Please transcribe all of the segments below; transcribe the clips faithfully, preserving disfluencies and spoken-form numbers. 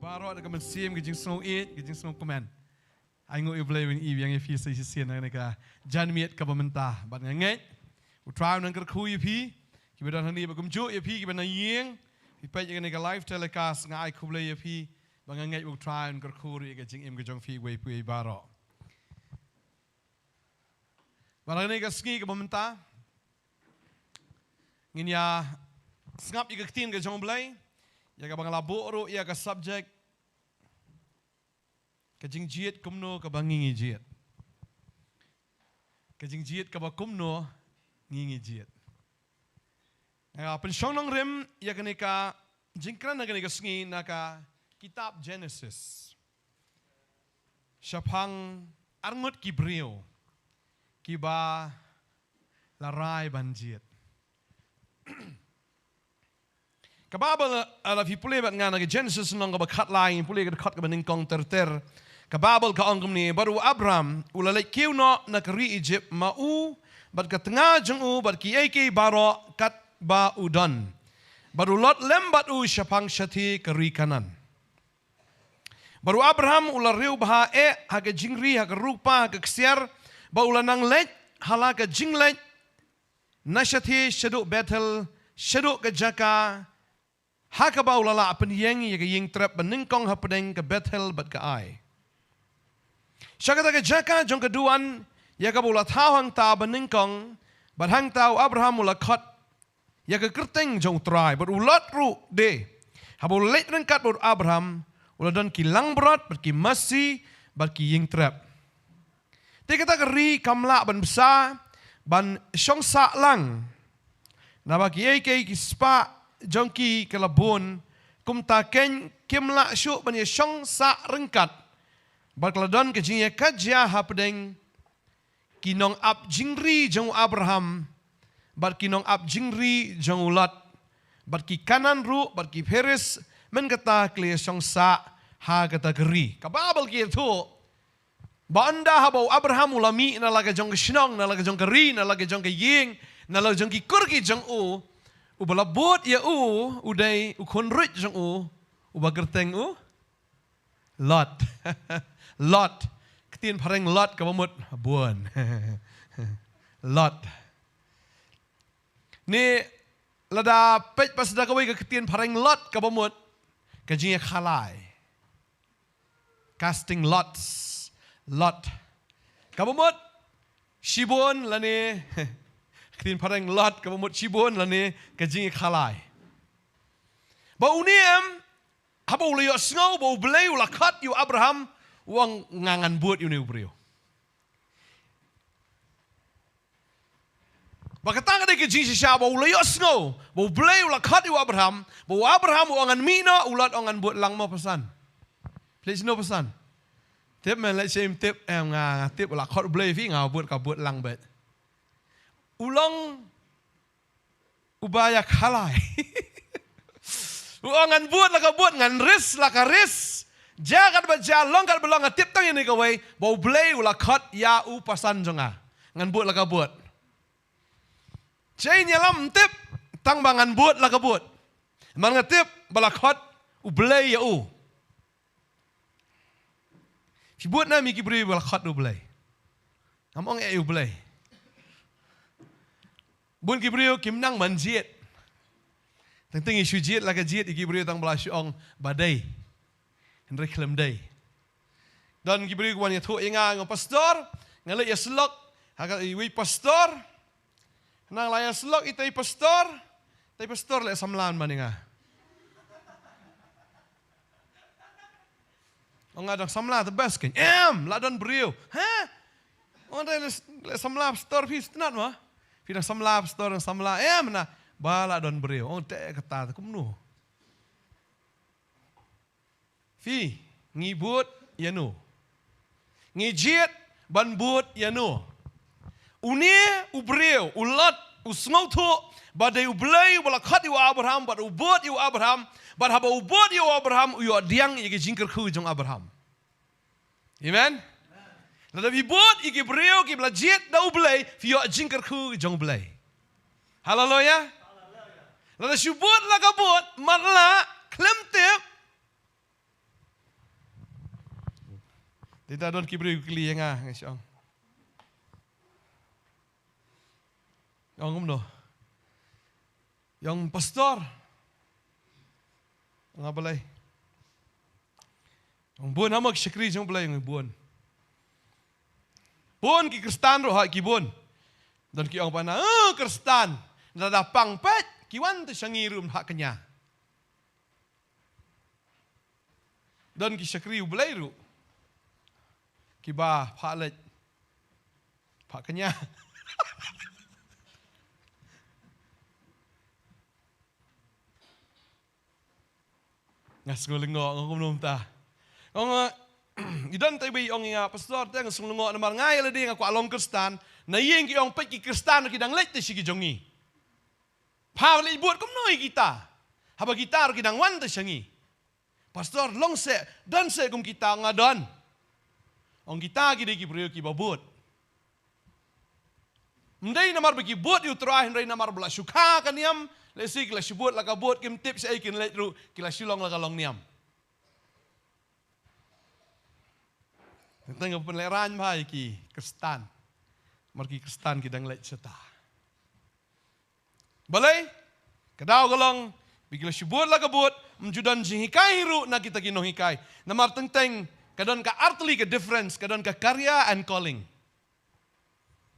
Baroh da ka mynsiem ka jingsngew ïeit, ka jingsngew kmen. Ai nguh ïa U Blei ban ïoh ïa phi sa shisien ha kane ka janmiet kaba mynta. Bad nga ngeit U Trai un nang kyrkhu ïa phi. Kiba don hangne bad kumjuh ïa phi kiba na ïing, phi peit ïa kane ka live telecast, nga ai khublei ïa phi. Bad nga ngeit U Trai un kyrkhu ruh ïa ka jingim ka jong phi uwei pa uwei baroh. Bad ha kane ka sngi kaba mynta ngin ïa sngap ïa ka ktien ka jong U Blei, ïa kaba nga la buh ruh ïa ka subject, ka jingjied kumno kaba ngi ngi jied. Ka jingjied kaba kumno ngi ngi jied. Nga pynshong nongrim ïa kane ka jingkren ha kane ka sngi na ka kitab Genesis. Shaphang arngut ki briew kiba la rai ban jied. Ka Baibl, ah, la phi pule bad nga na ka Genesis lynnong kaba khatlai, pule ka dkhot kaba nyngkong ter ter. Ka Baibl ka ong kumne, bad u Abram u la leit kiew noh na ka ri Ijipt, ma u bad ka tnga jong u bad kiei kiei baroh katba u don. Bad u Lot lem bad u shaphang shathie ka ri Kanaan. Bad u Abraham u la riewbha eh ha ka jingri, ha ka rupa, ha ka ksiar, bad u la nang leit ha la ka jingleit na shathie shaduh Bethel, shaduh ka jaka ha kaba u la lah pynïeng ïa ka ïing trep ba nyngkong hapdeng ka Bethel bad ka Ai, sha kata ka jaka jong ka duwan ïa kaba u la thaw hangta ba nyngkong. Bad hangta u Abraham u la khot ïa ka kyrteng jong U Trai. Bad u Lot ruh de, haba u la leit ryngkat bad u Abraham, u la don ki langbrot bad ki masi bad ki ïing trep. Te kata ka ri kam lah ban bsa ban shong sah lang, naba kiei kiei ki spah jong ki ka la bun. Kumta keiñ kim lah shuh ban ïa shong sah ryngkat. Bad ka la don ka jingïakajia hapdeng ki nongap jingri jong u Abraham bad ki nongap jingri jong u Lot, bad ki Kanaan ruh bad ki Pheres, mynta ki la ïa shong sah ha kata ka ri. Ka Baibl ka ïathuh ba ynda haba u Abraham u la mih na la ka jong ka shnong, na la ka jong ka ri, na la ka jong ka ïing, na la ka jong ki kur ki jong u, uba la bud ïa u u dei u khun ruh jong u, uba kyrteng u Lot. Lot. Ka ktien phareng Lot kaba mut bun. Lot. Ni, lada peit pat sa da kawei ka ktien phareng Lot kaba mut ka jingïakhalai. Casting lots. Lot. Kaba mut shibun lane, ka ktien phareng Lot kaba mut shibun lane ka jingïakhalai. Ba une em, haba u la ïohsngew ba U Blei u la khot ïa u Abraham, u ong, nga ngan bud ïa une u briew. Ba kata ka dei ka jingshisha ba u la ïohsngew ba U Blei u la khot ïa u Abraham, ba u Abraham u ong ngan mih noh, u Lot u ong ngan bud lang mo pasan. Phi leit shano pasan? Tip men, leit shim tip em, nga, nga tip u la khot U Blei phi, nga bud ka bud lang beit. U long uba ïakhalai. U ong ngan bud la ka bud, ngan risk la ka risk. Jia katba jia, long katba long, nga tip tang ïa kane kawei, ba U Blei u la khot ïa u pasan jong nga. Ngan bud la ka bud. Shen ïalam tip, tang ba ngan bud la ka bud. Man nga tip ba la khot U Blei ïa u. Phi bud ne em ïa ki briew ba la khot U Blei? Ngam ong eh U Blei. Bun ki briew kim nang ban jied. Teng teng ïa shu jied la ka jied ïa ki briew tang ba la shu ong ba dei. Hynrei khlem dei. Don ki briew ki wan ïathuh ïa nga, nga pastor, nga leit ïasyllok ha ka, iwei pastor. Nang la ïasyllok ita i pastor, ita i pastor leh samla man ïa nga. Ong nga dang samla te best keiñ. Em, la don briew. Ha? Ong dei leh, leh samla pastor phi sngewtynnat mo? Phi dang samla pastor, dang samla. Em, na ba la don briew. Ong te kata te kumno? Phi, ngi bud ïa no? Ngi jied ban bud ïa no? Une u briew, u Lot, u sngewthuh ba dei U Blei uba la khot ïa u Abraham, bad u bud ïa u Abraham, bad haba u bud ïa u Abraham, u ïoh pdiang ïa ki jingkyrkhu jong u Abraham. Amen. Lada phi bud ïa ki briew kiba la jied da U Blei, phi ïoh jingkyrkhu jong U Blei. Haleluya. Lada shu bud la ka bud, matlah, khlem tip, Te ta don ki briew ki kylli ïa nga, nga shu ong. Ong kumno? Ïa ong pastor. Nga balei? Ong bun ha mo ki shakri jong Blei, ong bun. Bun ki Khristan ruh ha ki bun. Don ki ong pat na, eh, Khristan. Da da pang peit, ki wan te sha ngi ruh ha kñia. Don ki shakri U Blei ruh. Kiba phah leit. Phah kñia. Nga sngew lyngngoh, nga kumno mynta. Ong, eh, i don te ba i ong ïa nga, pastor, te nga sngew lyngngoh namar nga ïa lade nga kwah long Khristan. Na ïing ki ong peit ki Khristan ki dang leit te sha ki jong ngi. Pha leit bud kumno ïa kita? Haba kita ruh ki dang wan te sha ngi. Pastor, long seh, don seh kum kita, nga don. Ong kita ki dei ki briew kiba bud. Ym dei namar ba ki bud ïa U Trai, hynrei namar ba la shu kha ka niam, lehse ki la shu bud la ka bud, kim tip shaei kin leit ruh, ki la shu long la ka long niam. Teng teng ka pynlehraiñ bha ïa ki Khristan. Namar ki Khristan ki dang leit shata. Balei? Ka daw ka long, ba ki la shu bud la ka bud, ym ju don jinghikai hi ruh na kita ki nonghikai. Namar teng teng, ka don ka artylli ka difference, ka don ka career and calling.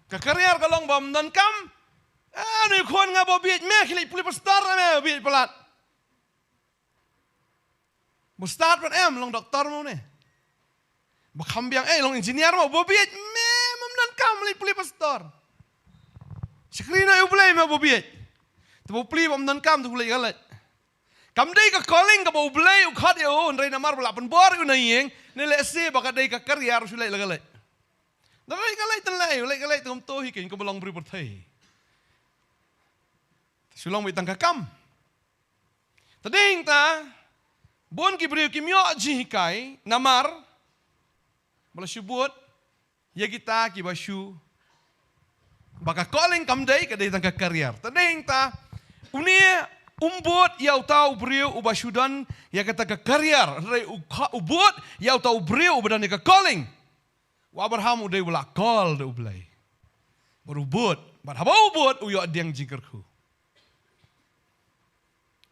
Ka career ka long ba ym don kam, ah, nui khun nga ba bieit me, khie leit pule pastor me, bieit palat. Ba stad pat em, long doktor mo ne. Ba kham biang, eh, long engineer mo, ba bieit me, ym don kam leit pule pastor. Shakri na U Blei me ba bieit. Te ba pule ba ym don kam, te U Blei ka leit. Kam dei ka calling kaba U Blei u khot ïa u, hynrei namar ba la pynbor ïa u na ïing, ne lehse ba ka dei ka career shu leit la ka leit. Da leit ka leit te leit, leit ka leit te kumto hi kein kaba long briew pyrthei. Shu long beit tang ka kam. Te dei ta, bun ki briew kim ïoh jinghikai, namar, ba la shu bud, ïa kita kiba shu, ba ka calling kam dei, ka dei tang ka career. Te dei ta, une um bud ïa uta u briew uba shu don, ïa kata ka career, hynrei u kha-, u bud ïa uta u briew uba don ïa ka calling. U Abraham u dei u la call da U Blei. Bad u bud, bad haba u bud, u ïoh dieng jingkyrkhu.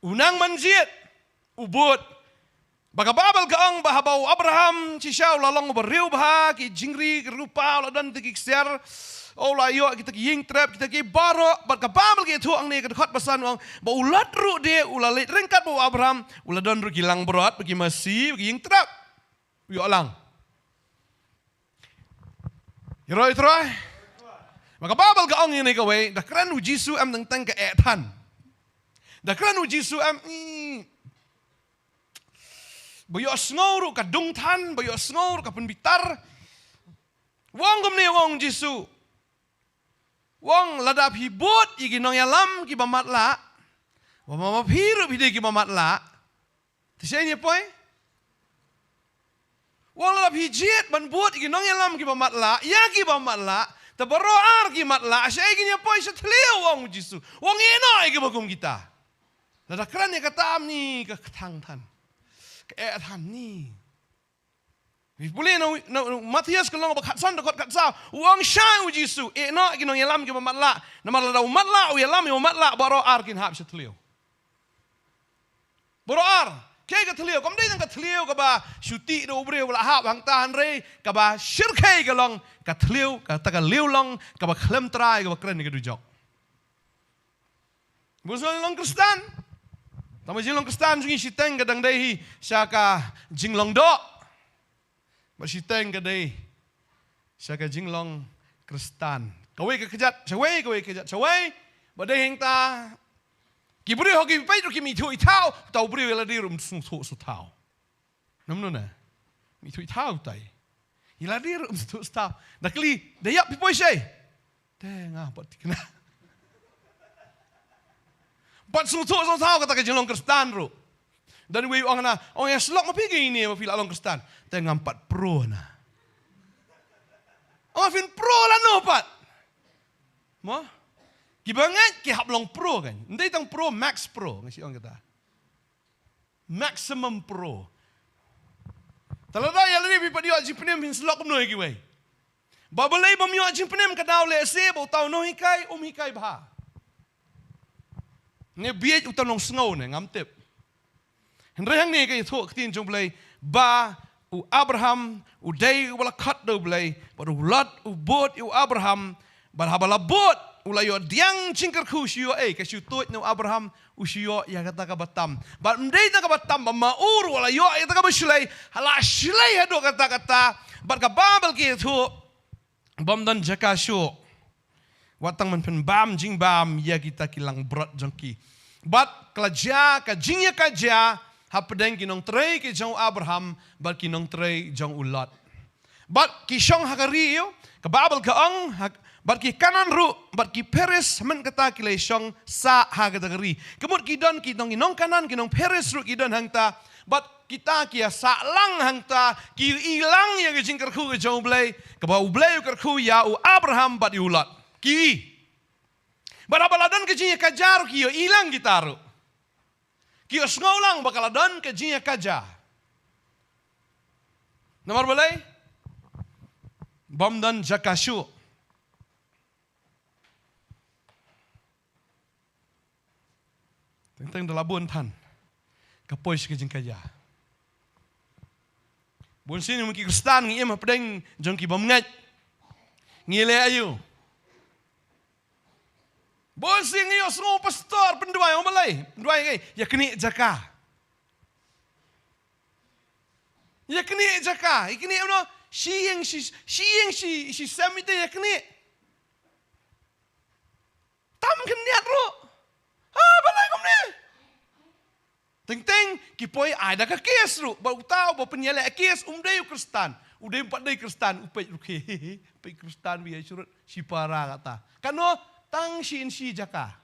U nang ban jied, u bud. Ba ka Baibl ka ong ba haba u Abraham shisha u la long uba riewbha, ki jingri, ki rupa, u la don te ki ksiar, u la ïoh kita ki ïing trep, kita ki baroh, bad ka Baibl ka ïathuh hangne ka dkhot ba san u ong, ba u Lot ruh de, u la leit ryngkat bad u Abraham, u la don ruh ki langbrot, bad ki masi, bad ki ïing trep. U ïoh lang. Ïa roi troi. Ba ka Baibl ka ong ïa kane kawei, da kren u Jisu em teng teng ka eh than. Da kren u Jisu em, mm, ba ïohsngew ruh ka dung than, ba ïohsngew ruh ka pynbitar. U ong kumne, u ong u Jisu. U ong lada phi bud ïa ki nongïalam kiba matlah, ba ma, ma phi ruh phi dei kiba matlah. Te shane poi. U ong lada phi jied ban bud ïa ki nongïalam kiba matlah, ïa kiba matlah, te baroh ar ki matlah, shaei kin ïa poi sha thliew, u ong u Jisu. U ong ïehnoh ïa kiba kum kita. Lada kren ïa kata mni ka kthang than. Ka eh than ni. Phi pule na, na, na Mathaios ka lynnong ba khatsan dkhot khatsaw. U ong shai u Jisu, ïehnoh ïa ki nongïalam kiba matlah. Namar lada u matlah, u ïalam ïa u matlah, baroh ar kin hap sha thliew. Baroh ar, kaei ka thliew, kam dei tang ka thliew kaba shu tih da u briew ba la hap hangta hynrei, kaba shyrkhei ka long, ka thliew, kata ka liewlong, kaba khlem trai, kaba kren ïa ka dujok. Bun sngewlong Khristan. Tang ba jinglong Khristan jong ngi shiteng ka dang dei hi sha ka jinglong doh. Ba shiteng ka dei sha ka jinglong Khristan. Kawei ka kjat shawei, kawei ka kjat shawei. Ba dei hangta. Ki briew ha ki peit ruh kim ithuh ithaw, uta u briew ïa lade ruh um sngewthuh sngewthaw. Namar na. Ithuh ithaw utai. Ïa lade ruh um sngewthuh sngewthaw. Da kylli, da ïap phi poi shaei? Te nga pat thikna. Pat sngewthuh sngewthaw kata ka jinglong Khristan ruh. Don uwei u ong na, ong ïa shlok ma phi kine ma phi la long Khristan. Te ngam pat pro na. Ong phin pro lano pat. Mo? Kiba ngeit ki hap long pro kan. Ym dei tang pro, max pro, nga shu ong kata. Maximum pro. Lada ïa lade phi pat ïoh jingpynim, phin slok kumno ïa kiwei? Ba balei bym ïoh jingpynim? Ka daw lehse ba uta u nonghikai um hikai bha. Ne bieit uta u nongsngew ne, ngam tip. Hynrei hangne ka ïathuh ka ktien jong U Blei ba u Abraham u dei uba la khot da U Blei, bad u Lot u bud ïa u Abraham, bad haba la bud u la ïoh pdiang jingkyrkhu, shu ïoh ei? Ka shu tuid na u Abraham, u shu ïoh ïa kata kaba tam. Bad ym dei tang kaba tam, ba ma u ruh u la ïoh ïa kata kaba shlei, ha la shlei haduh katta katta. Bad ka Baibl ka ïathuh, bym don jaka shuh. Wat tang ban pynbam jingbam ïa kita ki langbrot jong ki. Bad ka la jia ka jingïakajia hapdeng ki nongtrei ki jong u Abraham bad ki nongtrei jong u Lot. Bad ki shong ha ka ri, ïoh, ka Baibl ka ong, ha, bad ki Kanaan ruh bad ki Periz mynta kata ki la shong sah ha kata ka ri. Ka mut ki don ki nong, ki nong Kanaan, ki nong Periz ruh ki don hangta. Bad kita ki ïa sah lang hangta, ki i lang ïa ka jingkyrkhu ka jong U Blei, kaba U Blei u kyrkhu ïa u Abraham bad ïa u Lot. Ki i. Bad haba la don ka jingïakajia ruh ki ïa i lang kita ruh. Ki ïa sngew lang ba ka la don ka jingïakajia. Namar balei? Bym don jaka shuh. Teng teng da la bun than ka poi sha ka jingkajia. Bun sien ngi ki Khristan ngi im hapdeng jong ki bymngeit. Ngi leh aïu? Bun sien ngi ïohsngew pastor pynduwai, ong balei? Pynduwai ngi ïa knieh jaka. Ïa knieh jaka, ïa knieh, you know, shi ïing shi, shi ïing shi, shi sem ite ïa knieh. Tam khyndiat ruh. Ha, balei kumne? Teng teng ki poi ai da ka case ruh. Ba uta uba pynïaleh case um dei u Khristan. U dei, um pat dei Khristan, u peit ruh ki. Peit Khristan, wi ai shrut shipara kata. Kano? Tang shi inshi jaka.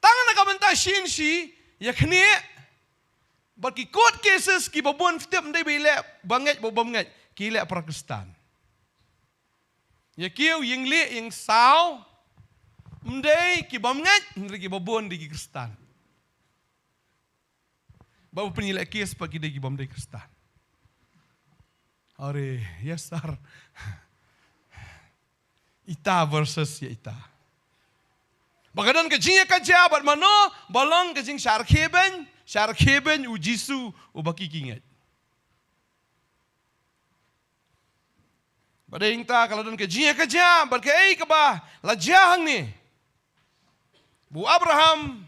Tang na ka bynta shi inshi ïa knieh. Bad ki court cases kiba bun, tip, ym dei ba ïaleh bangeit bad bymngeit, ki ïaleh para Khristan. Ïa kiew ïing lieh ïing saw, ym dei ki bymngeit, hynrei kiba bun dei ki Khristan. Ba u pynïaleh case pat ki dei ki bym dei Khristan. Are, yes sir. Ita versus ïa ita. Ba ka don ka jingïakajia bad mano ba long ka jingshah rkhie beiñ, shah rkhie beiñ u Jisu uba ki ki ngeit. Bad dei hangta ka la don ka jingïakajia, bad kaei kaba la jia hangne? U Abraham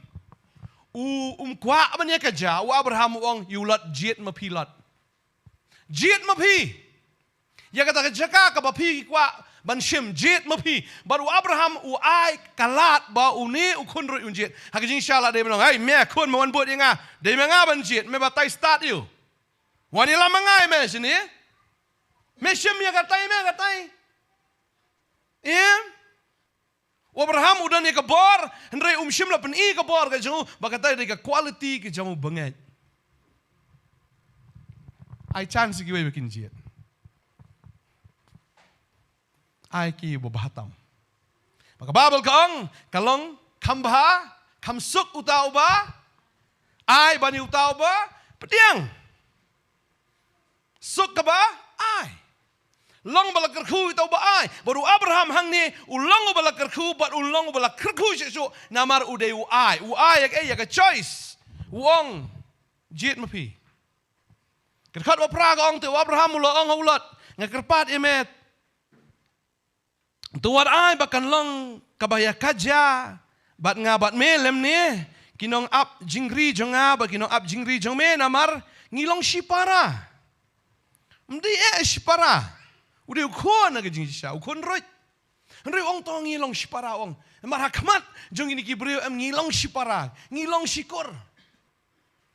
u um kwah ban ïakajia, u Abraham u ong ïa u Lot, jied ma phi Lot. Jied ma phi. Ïa kata ka jaka kaba phi kwah ban shim, jied ma phi. Bad u Abraham u ai ka lad ba une u khun ruh un jied. Ha ka jingshisha la dei ban ong, hei me khun, me wan bud ïa nga. Dei ma nga ban jied, me batai stad ïa u. Wan ïalam ma nga ïa me shane. Me shim ïa katai, me katai. Em? U Abraham u don ïa ka bor, hynrei um shym la pyni ka bor ka jong u, ba kata dei ka quality ka jong u bangeit. Ai chance kiwei ba kin jied. Ai ki ba bha tam. Ba ka Baibl ka ong, ka long kham bha, kham suk uta uba ai ban ïa uta uba pdiang. Suk kaba ai. Long ba la kyrkhu ïa uta uba ai. Bad u Abraham hangne u long uba la kyrkhu, bad u long uba la kyrkhu shuh shuh, namar u dei u ai. U ai ïa ka, ïa ka choice. U ong, jied ma phi. Ka dkhot ba phra ka ong, te u Abraham u la ong ha u Lot, nga kyrpad ïa me, to wat ai ba kan long kaba ïakajia bad nga bad me, lymne ki nongap jingri jong nga bad ki nongap jingri jong me, namar ngi long shipara. Ym dei eh shipara. U dei u khun ha ka jingshisha, u khun ruh. Hynrei u ong to ngi long shipara, u ong. Namar ha khmat jong kine ki briew em ngi long shipara, ngi long shikur.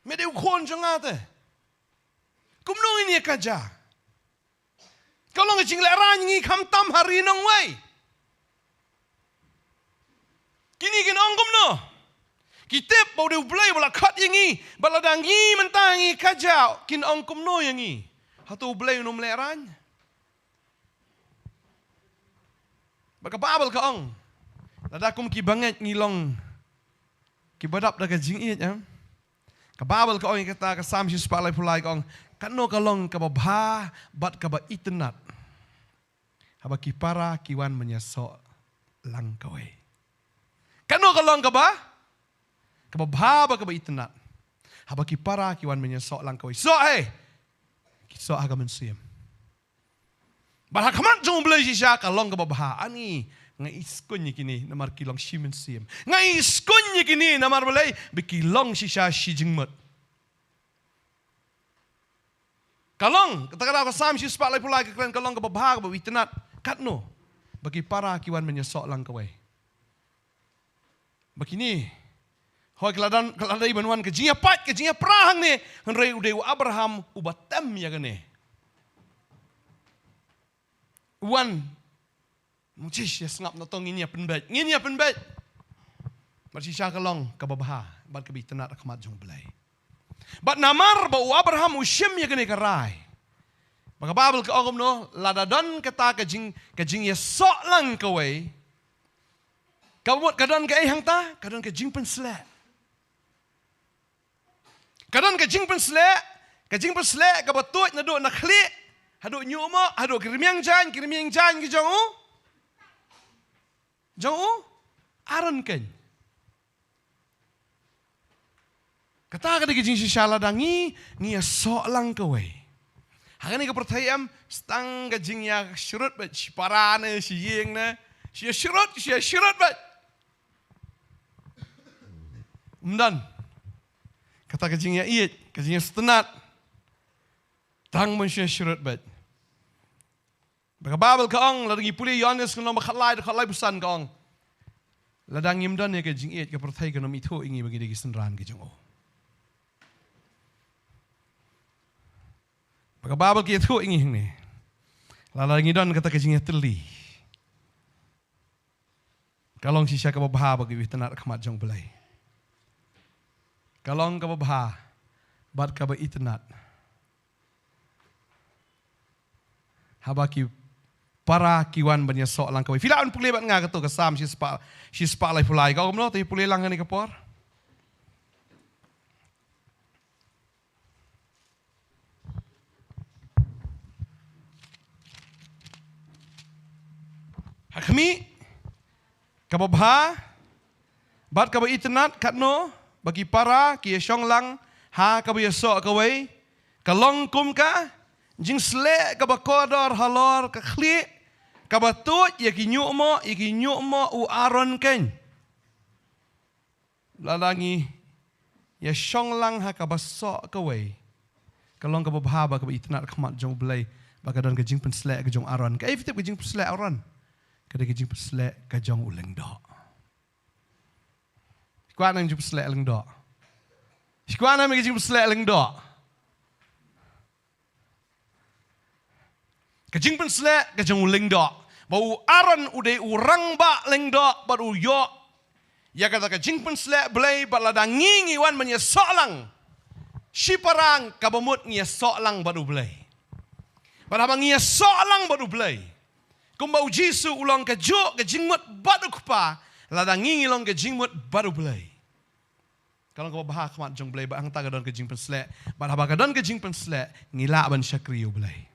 Me dei u khun jong nga te. Kumno ngin ïakajia? Ka long ka jinglehraiñ, ngi khamtam ha ri nongwei. Kine kin ong kumno? Ki tip ba u dei u Blei ba la khot ïa ngi, ba lada ngi mynta ngi kajia, kin ong kumno ïa ngi? Hato u Blei un ym lehraiñ? Ba ka Baibl ka ong, lada kum ki bangeit ngi long kiba dap da ka jingïeit, em? Ka Baibl ka ong ïa kata, ka Salm shispah laiphew lai ka ong, katno ka long kaba bha bad kaba itynnad haba ki para ki wan ban ïasoh lang kawei. Katno ka long kaba, kaba bha bad kaba itynnad haba ki para ki wan ban ïasoh lang kawei. Soh, hei. Ki soh ha ka mynsiem. Bad ha khmat jong U Blei shisha ka long kaba bha. Ani, nga iskuin ïa kine namar ki long shi mynsiem. Nga iskuin ïa kine namar balei? Ba ki long shisha shi jingmut. Ka long, kata ka daw ka Salm shispah laiphew lai ka kren, ka long kaba bha, kaba itynnad. Katno ba ki para ki wan ban ïasoh lang kawei. Ba kine, hooid, ka la dei, ka la dei ban wan ka jingïapait, ka jingïapra hangne, hynrei u dei u Abraham uba tem ïa kane. Wan, mung, jish, ïa sngap na to, ngin ïa pynbeit, ngin ïa pynbeit. Bad shisha ka long kaba bha bad kaba itynnad ha khmat jong U Blei. Bad namar ba u Abraham u shim ïa kane ka rai, ba ka Baibl ka ong kumno, lada don kata ka jing, ka jingïasoh lang kawei, ka mut ka don kaei hangta? Ka don ka jingpynsleh. Ka don ka jingpynsleh, ka jingpynsleh kaba tuid naduh na khlieh haduh ñiuhmoh, haduh ki rmiang jaiñ, ki rmiang jaiñ ki jong u, jong u Aaron keiñ. Kata ka dei ka jingshisha lada ngi, ngi ïasoh lang kawei. Ha kane ka pyrthei em, sa tang ka jingïashrut beit, shipara ne, shiïing ne, shi ïashrut, shi ïashrut beit. Ym don kata ka jingïaieit, ka jingïasngewtynnad. Tang ban shi ïashrut beit. Ba ka Baibl ka ong, lada ngi pule Ïoannis ka lynnong ba khatlai, dkhot laiphew san ka ong, lada ngim don ïa ka jingïeit, ka pyrthei kan ym ithuh ïa ngi ba ngi dei ki synran ki jong u. Ba ka Baibl ka ïathuh ïa ngi hangne, lada ngi don kata ka jingïatylli, ka long shisha kaba bha bad kaba itynnad ha khmat jong U Blei. Ka long kaba bha bad kaba itynnad haba ki para ki wan ban ïasoh lang kawei. Phi lah ban pule bad nga kato ka Salm shispah, shispah laiphew lai. Ka ong kumno, to ïa pule lang ha kane ka por. Ha khmih, kaba bha bad kaba itynnad katno ba ki para ki ïashong lang ha kaba ïasoh kawei. Ka long kum ka jingsleh kaba kordor halor ka khlieh, kaba tuid ïa ki ñiuhmoh, ïa ki ñiuhmoh u Aaron keiñ. Lada ngi ïashong lang ha kaba soh kawei, ka long kaba bha bad kaba itynnad ha khmat jong U Blei, ba ka don ka jingpynsleh ka jong u Aaron. Kaei phi tip ka jingpynsleh Aaron? Ka dei ka jingpynsleh ka jong u lyngdoh. Kwah nam ka jingpynsleh lyngdoh? Kwah nam ka jingpynsleh lyngdoh? Ka jingpynsleh ka jong u lyngdoh. Ba u Aaron u dei u rangbah lyngdoh bad u ïoh ïa kata ka jingpynsleh Blei, bad lada ngi ngi wan ban ïasoh lang, shipara kaba mut ngi ïasoh lang bad U Blei. Bad haba ngi ïasoh lang bad U Blei, kumba U Jisu u long kajuh ka jingmut bad U Kpa, lada ngi ngi long ka jingmut bad U Blei, ka long kaba bha ha khmat jong U Blei, bad hangta ka don ka jingpynsleh. Bad haba ka don ka jingpynsleh, ngi lah ban shakri ïa U Blei.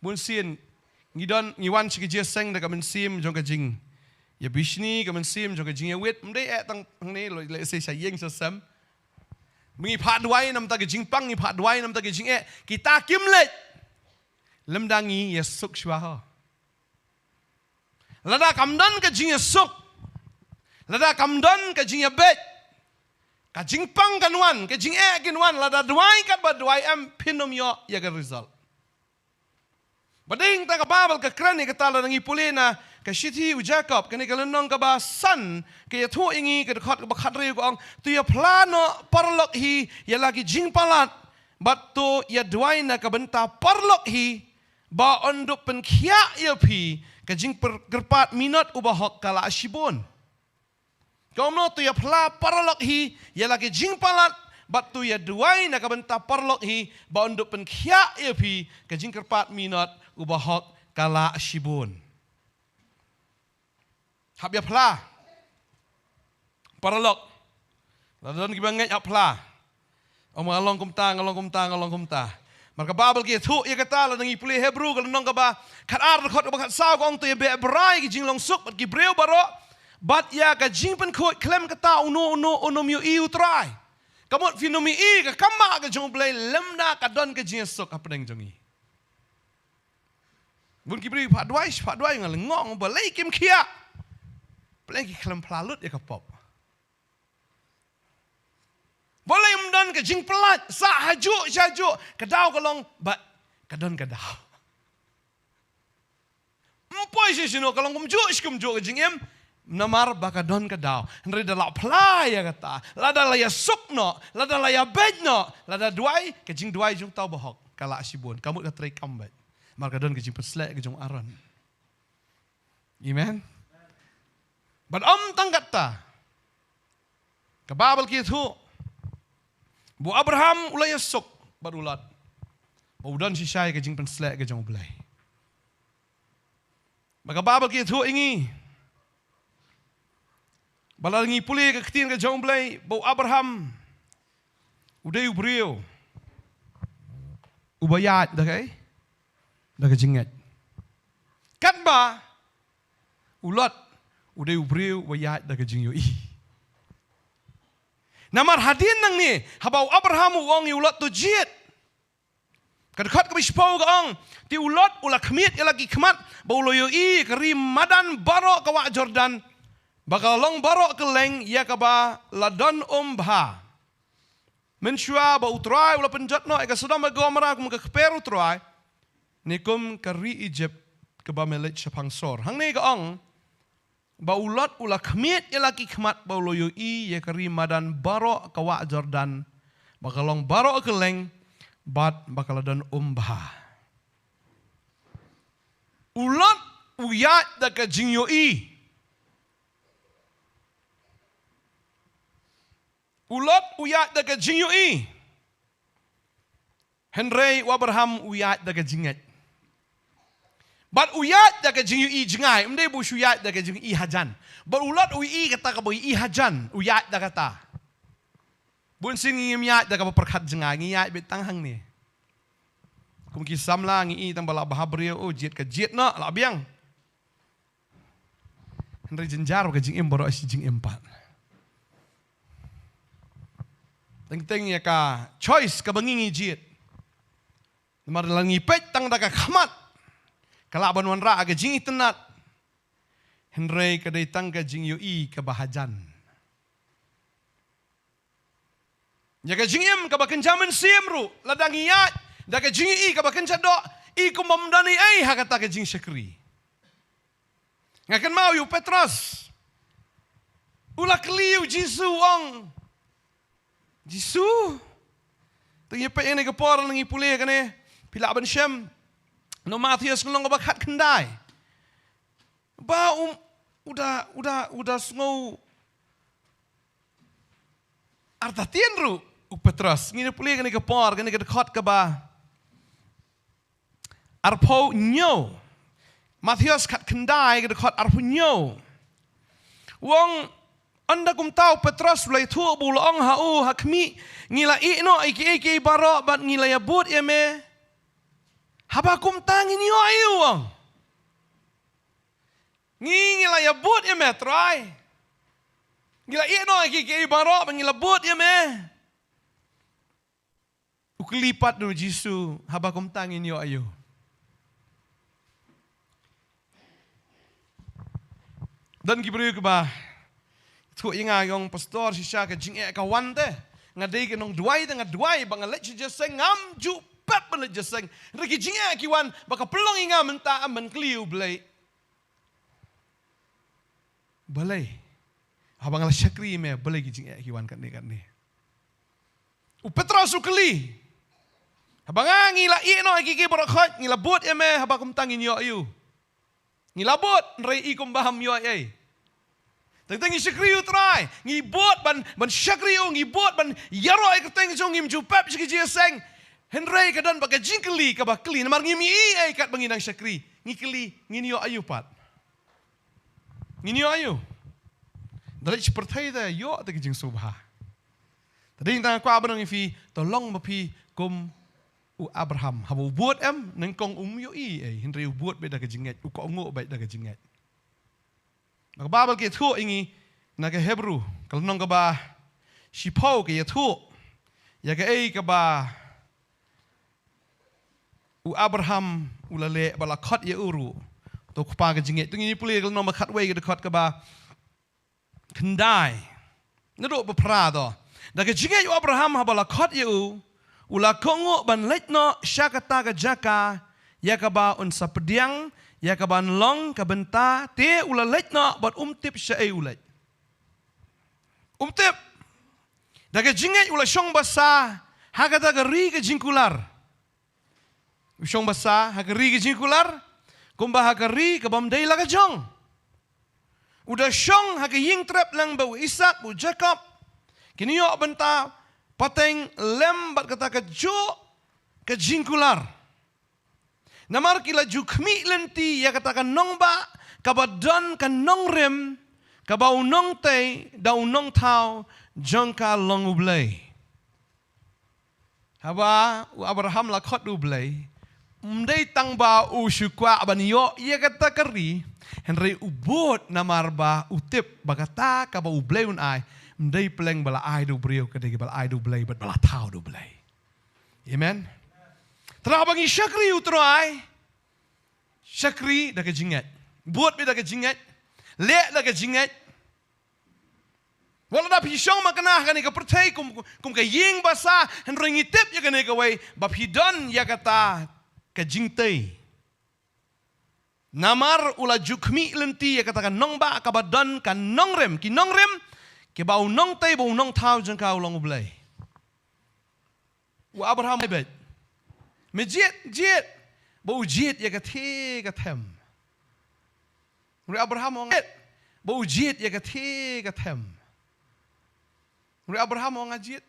Bunsien ngi don, ngi wan sha ka jingïaseng da ka mynsiem jong ka jingïabishni, ka mynsiem jong ka jingïawit. Ym dei eh tang hangne, lehse sha ïing sha sem. Ngi phah duwai namar ka jingpang, ngi phah duwai namar ka jingeh. Kita kim leit lymda ngi ïasuk shuwa ho. Lada kam don ka jingïasuk, lada kam don ka jingïabeit, ka jingpang kan wan, ka jingeh kan wan. Lada duwai katba duwai em, phin ym ïoh ïa ka result. Bad dei hangta ka Baibl ka kren ïa kata, lada ngi pule na ka shithi u Jakob, kane ka lynnong kaba san, ka ïathuh ïa ngi, ka dkhot kaba khathynriew ka ong, to ïaphla noh paralok hi ïa la ki jingpalat, bad to ïaduwai na ka bynta paralok hi, ba un dup pynkhiah ïa phi, ka jingpyr-, kyrpad minot u bahok ka lah shibun. Kumno? To ïaphla paralok hi ïa la ki jingpalat, bad to ïaduwai na ka bynta paralok hi, ba un dup pynkhiah ïa phi, ka jingkyrpad minot u bahok ka lah shibun. Hap ïaphla paralok. Lada don kiba ngeit, hap phla. Ong nga long kumta, nga long kumta, nga long kumta. Mar ka Baibl ka ïathuh ïa kata, lada ngi pule Hebru ka lynnong kaba khatar, dkhot kaba khatsaw ka ong, to ïabeh bha ïa ki jinglong suk bad ki briew baroh, bad ïa ka jingpynkhuid. Khlem kata uno uno uno um ïohi U Trai. Ka mut phin ym ïohi ka kam ka jong U Blei lymda ka don ka jingïasuk hapdeng jong ngi. Bun ki briew phah duwai, phah duwai, nga lyngngoh, balei kim khia. Balei ki khlem phla lut ïa ka pop. Balei ym don ka jingpyllait, sah hajuh sha hajuh, ka daw ka long ba ka don ka daw. Ym poi shisha shuh, ka long kumjuh shi kumjuh ka jingim, namar ba ka don ka daw. Hynrei da la phla ïa kata, lada la ïasuk noh, lada la ïabeh noh, lada duwai, ka jingduwai jong uta u bahok ka lah shibun, ka mut ka trei kam bad mar ka don ka jingpynshlur ka jong Aaron. Amen. Bad ym tang kata, ka Baibl ka ïathuh ba u Abraham u la ïasuk bad u Lot, ba u don shisha ïa ka jingpynshlur ka jong U Blei. Ba ka Baibl ka ïathuh ïa ngi, ba lada ngi pule ka ktien ka jong U Blei, ba u Abraham u dei u briew uba ïaid da kaei? Da ka jingngeit. Katba u Lot u dei u briew uba ïaid da ka jingïohi. Namar hadien nangne, haba u Abraham u ong ïa u Lot, to jied, ka dkhot kaba shiphew ka ong, te u Lot u la khmied ïa la ki khmat ba u la ïohi ka ri madan baroh ka wah Jordan, ba ka long baroh kylleng ïa kaba la don um bha. Mynshuwa ba U Trai u la pynjot noh ïa ka Sodom bad Gomorrah kum ka kper U Trai, ne kum ka ri Ijipt kaba me leit shaphang sor. Hangne ka ong, ba u Lot u la khmied ïa la ki khmat ba u la ïohi ïa ka ri madan baroh ka wah Jordan, ba ka long baroh kylleng, bad ba ka la don um bha. U Lot u ïaid da ka jingïohi. U Lot u ïaid da ka jingïohi. Hynrei u Abraham u ïaid da ka jingngeit. Bad u ïaid da ka jingïohi jngai, ym dei ba u shu ïaid da ka jingïohi hajan. Bad u Lot u ïohi kata kaba ïohi hajan, u ïaid da kata. Bun sien ngim ïaid da kaba pyrkhat jngai, ngi ïaid beit tang hangne. Kum ki samla ngi ïohi tang ba la bha briew, oh, jied ka jied noh, la biang. Hynrei jynjar ba ka jingim baroh shi jingim pat. Teng teng ïa ka choice kaba ngi ngi jied. Namar lada ngi peit tang da ka khmat, ka lah ban wanrah ka jingitynnad. Hynrei ka dei tang ka jingïohi kaba hajan. Ïa ka jingim kaba kynja mynsiem ruh, lada ngi ïaid da ka jingïohi kaba kynja doh, i kum bym don ei ei ha kata ka jingshakri. Nga kynmaw ïa u Petros. U la kylli ïa u Jisu, u ong, Jisu, te ngi peit ïa kane ka por, ngi pule ïa kane, phi lah ban shem. Na u Mathaios ka lynnong kaba khatkhyndai. Ba u, u da, u da, u da sngew artatien ruh u Petros. Ngin ïa pule ïa kane ka por, kane ka dkhot kaba arphew hynñiew. Mathaios khatkhyndai ka dkhot arphew hynñiew. U ong, ynda kumta u Petros u la ïathuh bad u la ong ha u, ha khmih, ngi la ïeh noh ïa kiei kiei baroh bad ngi la ïabud ïa me. Haba kumta ngin ïoh aïu, u ong. Ngi, ngi la ïabud ïa me Trai. Ngi la ïeh noh ïa kiei kiei baroh bad ngi la bud ïa me. U kylli pat u Jisu, haba kumta ngin ïoh aïu. Don ki briew kiba ïathuh ïa nga, ong, Pastor, shisha ka jingeh ka wan te, nga dei ka nongduwai te, nga duwai ba nga leit sha jingïaseng, ngam ju pep ban leit jingïaseng. Hynrei ki jingeh ki wan ba ka pynlong ïa nga mynta ban kylli ïa U Blei. Balei? Haba nga la shakri ïa me, balei ki jingeh ki wan katne katne? U Petros u kylli. Haba nga, ngi la ïeh noh ïa kiei kiei baroh khoit, ngi la bud ïa me, haba kumta ngin ïoh aïu? Ngi la bud, hynrei i kumba ham ïoh ei ei. Teng teng ngi shakri ïa U Trai, ngi bud ban, ban shakri ïa u, ngi bud ban ïaroh ïa ka kyrteng jong u, ngim ju pep sha ka jingïaseng. Hynrei ka don bad ka jingkylli kaba kylli, namar ngim ïohi ei ei katba ngi dang shakri. Ngi kylli, ngin ïoh aïu pat? Ngin ïoh aïu? Da leit sha pyrthei te ïoh te ka jingsngewbha. Te dei tang kwah ban ong ïa phi, to long ma phi kum u Abraham. Haba u bud em, nyngkong um ïohi ei, hynrei u bud beit da ka jingngeit, u kohnguh beit da ka jingngeit. Na ka Baibl ka ïathuh ïa ngi, na ka Hebru, ka lynnong kaba shiphew ka ïathuh ïa kaei kaba u Abraham u la leh ba la khot ïa u ruh. To kpa ka jingngeit. To ngin pule ka lynnong ba khatwei ka dkhot kaba khyndai. Naduh ba phra to. Da ka jingngeit u Abraham haba la khot ïa u, u la kohnguh ban leit noh sha kata ka jaka, ïa kaba un sa pdiang, ïa kaban long ka bynta, te u la leit noh bad um tip shaei u leit. Um tip. Da ka jingngeit u la shong basa ha kata ka ri ka jingkular. U shong basa ha ka ri ka jingkular, kumba ha ka ri kabym dei la ka jong. U da shong ha ka ïing trep lang bad u Isaak bad u Jakob. Kin ïoh bynta pateng lem bad kata kajuh ka jingkular. Namar ki la ju khmih lynti ïa kata ka nongbah kaba don ka nongrim, kaba u nongtei da u nongthaw jong ka long U Blei. Haba u Abraham la khot U Blei, ym dei tang ba u shu kwah ban ïoh ïa kata ka ri, hynrei u bud namar ba u tip ba kata kaba U Blei un ai, ym dei pleng ba la ai da u briew, ka dei ba la ai da U Blei bad ba la thaw da U Blei. Amen. Te haba ngi shakri U Trai, shakri da ka jingngeit. Bud beit da ka jingngeit. Leh da ka jingngeit. Wat lada phi shong makna ha kane ka pyrthei kum, kum ka ïing basa, hynrei ngi tip ïa kane kawei, ba phi don ïa kata ka jingtei. Namar u la ju khmih lynti ïa kata ka nongbah kaba don ka nongrim, ki nongrim, kiba u nongtei bad u nongthaw jong ka u long U Blei. U Abraham beit. Me jied, jied. Ba u jied ïa ka thie ka them. U Abraham u ong jied. Ba u jied ïa ka thie ka them. U Abraham u ong nga jied.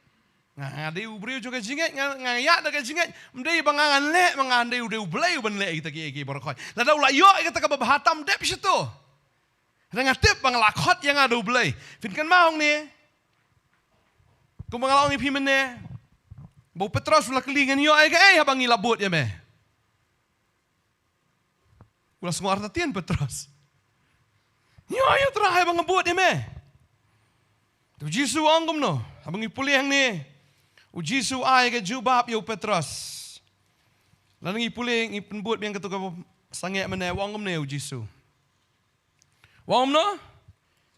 Nga, nga dei u briew jong ka jingngeit, nga, nga ïaid da ka jingngeit. Ym dei ba nga ngan leh, ba nga dei u, dei U Blei uban leh ïa kita kiei kiei baroh khoit. Lada u la ïoh ïa kata kaba bha tam dep shito. Hynrei nga tip ba nga la khot ïa nga da U Blei. Phin kynmaw hangne. Kumba nga la ong ïa phi mynne. Ba u Petros u la kylli ngan ïoh ïa kaei haba ngi la bud ïa me. U la sngew artatien Petros. Ngi ïoh ïa U Trai ba nga bud ïa me. Te u Jisu u ong kumno? Haba ngi pule hangne. U Jisu u ai ka jubab ïa u Petros. Lada ngi pule ngi pynbud biang katu kaba sangeh mynne, u ong kumne u Jisu. U ong kumno?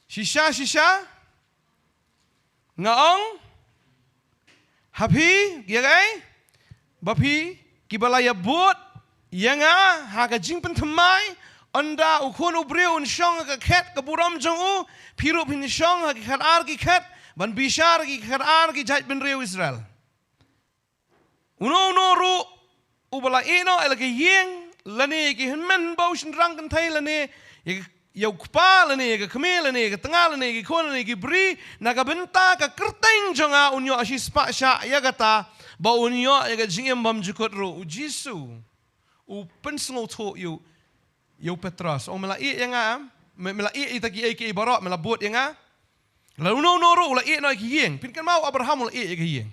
Shisha, shisha. Nga ong ha phi, ïa kaei? Ba phi, kiba la ïabud ïa nga ha ka jingpynthymmai, ynda u Khun u Briew un shong ha ka khet ka burom jong u, phi ruh phin shong ha ki khatar ki khet, ban bishar ki khatar ki jaitbynriew Israel. Uno uno ruh uba la ïeh noh ïa la ka ïing, lane ïa ki hynmen hynbew, shynrang kynthei, lane ïa, ïa u kpa, lane ïa ka kmie, lane ïa ka tnga, lane ïa ki khun, lane ïa ki bri, na ka bynta ka kyrteng jong nga un ïoh shispah shah ïa kata, ba un ïoh ïa ka jingim bymjukut ruh. U Jisu u pynsngewthuh ïa u, ïa u Petros. Ong me la ïeh ïa nga, em? Me, me la ïeh ïa kita kiei kiei baroh, me la bud ïa nga. La uno uno ruh u la ïeh noh ïa ki ïing. Phin kynmaw u Abraham u la ïeh ïa ki ïing.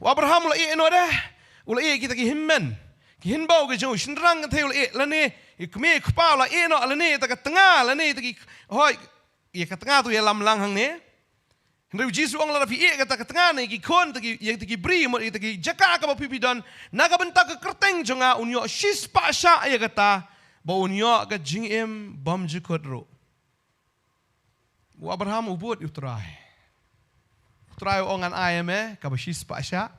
U Abraham u la ïeh noh de. U la ïeh ïa kita ki hynmen. Ki hynbew ki jong u, shynrang kynthei u la ïeh. Lane ïa kmie kpa u la ïeh noh, lane ïa ta ka tnga, lane ïa ta ki, hooid, ïa ka tnga tu ïalam lang hangne. Hynrei u Jisu u ong lada phi ïeh ïa kata ka tnga ne ïa ki khun, ta ki, ïa ta ki bri, mut ïa ta ki jaka kaba phi phi don, na ka bynta ka kyrteng jong nga un ïoh shispah shah ïa kata, ba un ïoh ka jingim bymjukut ruh. U Abraham u bud ïa u Trai. U Trai u ong ngan ai ïa me kaba shispah shah,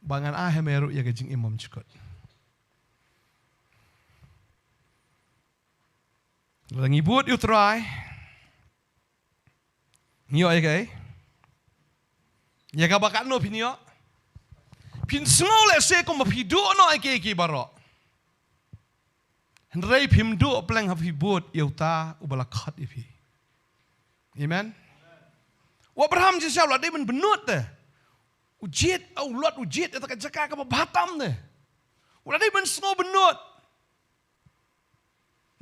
ba ngan ai ïa me ruh ïa ka jingim bymjukut. Lada ngi bud ïa u Trai, ngi ïoh ïa kaei? Ïa kaba katno phin ïoh? Phin sngew lehse kumba phi duh noh ïa kiei kiei baroh. Hynrei phim duh pleng haba phi bud ïa uta uba la khot ïa phi. Amen. U Abraham jingshisha u la dei ban bynnud te. U jied, u Lot u jied ïa ta ka jaka kaba bha tam te. U la dei ban sngew bynnud.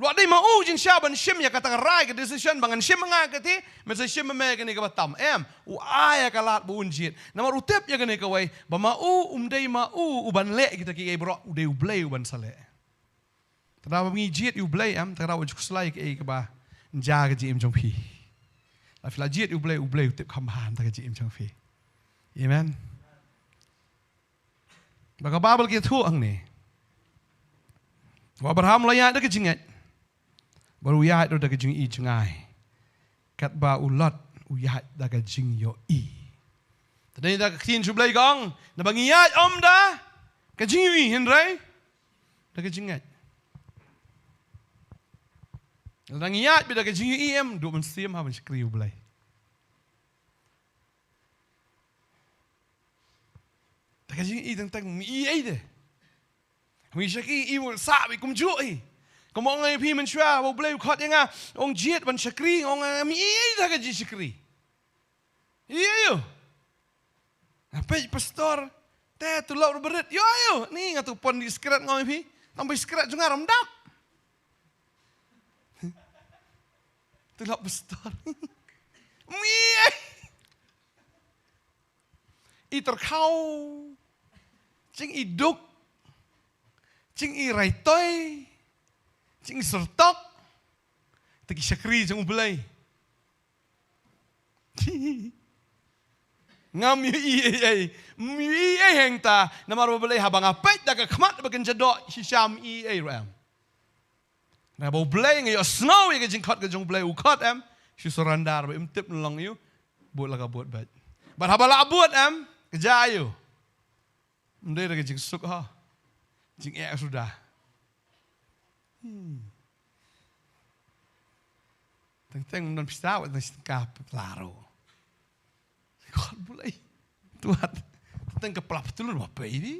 Wat dei ma u jingshisha ban shim ïa kata ka rai, ka decision ba ngan shim nga kati, mynta shim ma me kane kaba tam. Em, u ai ïa ka lad ba un jied. Namar u tip ïa kane kawei, ba ma u, um dei ma u, u ban leh kita kiei baroh, u dei U Blei u ban sa leh. Te da ba ngi jied ïa U Blei, em, te da ba ju khuslai kaei kaba ïa ka jingim jong phi. La phi la jied ïa U Blei, U Blei u tip kham bha ïa ka jingim jong phi. Amen. Ba ka Baibl ka ïathuh hangne, u Abraham u la ïaid da ka jingngeit, bad u ïaid ruh da ka jingïohi jngai. Katba u Lot u ïaid da ka jingïohi. Te dei da ka ktien jong U Blei ka ong, naba ngi ïaid ym da ka jingïohi, hynrei da ka jingngeit. Lada ngi ïaid beit da ka jingïohi, em, duh mynsiem ha ban shakri U Blei. Da ka jingïohi teng teng, ym i ei de. Ym i shakri, i mut sa beit kumjuh hi. Kum ong ïa phi mynshuwa, ba U Blei u khot ïa nga, ong jied ban shakri, ong ym i ei da ka jingshakri. Ïa ïa. Nga peit pastor, te tulop ruh barit. Ïa ïa. Ni nga tu pon di skret nga ong ïa phi. Tang ba skret jong nga ruh ym dap. Tulop pastor. Ym i ei. I tyrkhaw, jingïaduk, jingïaraitoi, jingïasyrtok. Te ki shakri jong U Blei. Ngam ïohi ei ei, ym ïohi ei hangta, namar ba balei haba nga peit da ka khmat ba kynja doh shisha ym i ei ruh em. Naba U Blei nga ïohsngew ïa ka jingkhot ka jong U Blei, u khot em, shu surrender ba im tip nlong ïa u, bud la ka bud beit. Bad haba la bud em, ka jia ïa u. Ym dei da ka jingsuk ha. Jingeh suda. Hmm. Teng teng ym don pisa wat teng shi tyngka pla ruh. Khot bulai. Tuat. Teng ka pla ptulun wa pei di.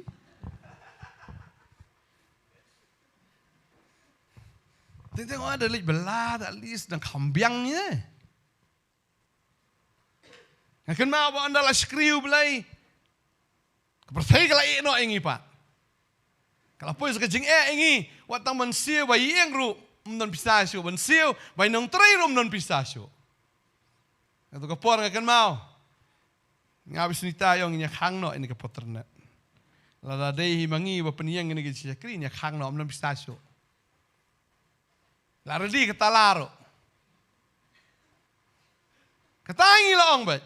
Teng teng wa da leit bela da lis dang kham biang ïa. Nga kynmaw ba ynda la shakri U Blei, ka pyrthei ka la ïeh noh ïa ngi pat. Ka la poi sa ka jingeh ïa ngi, wat tang ban siew ba ïeng ruh ym don pisa shuh, ban siew ba ïeng nongtrei ruh ym don pisa shuh. Nga tu ka por nga kynmaw, nga bad Sunita ïong, ngi ïa khang noh ïa ka poternet. Lada dei hi ma ngi ba pynïeng ïa ka jingshakri, ngi ïa khang noh, ym don pisa shuh. La ready ka tala ruh. Kata ngi la ong beit.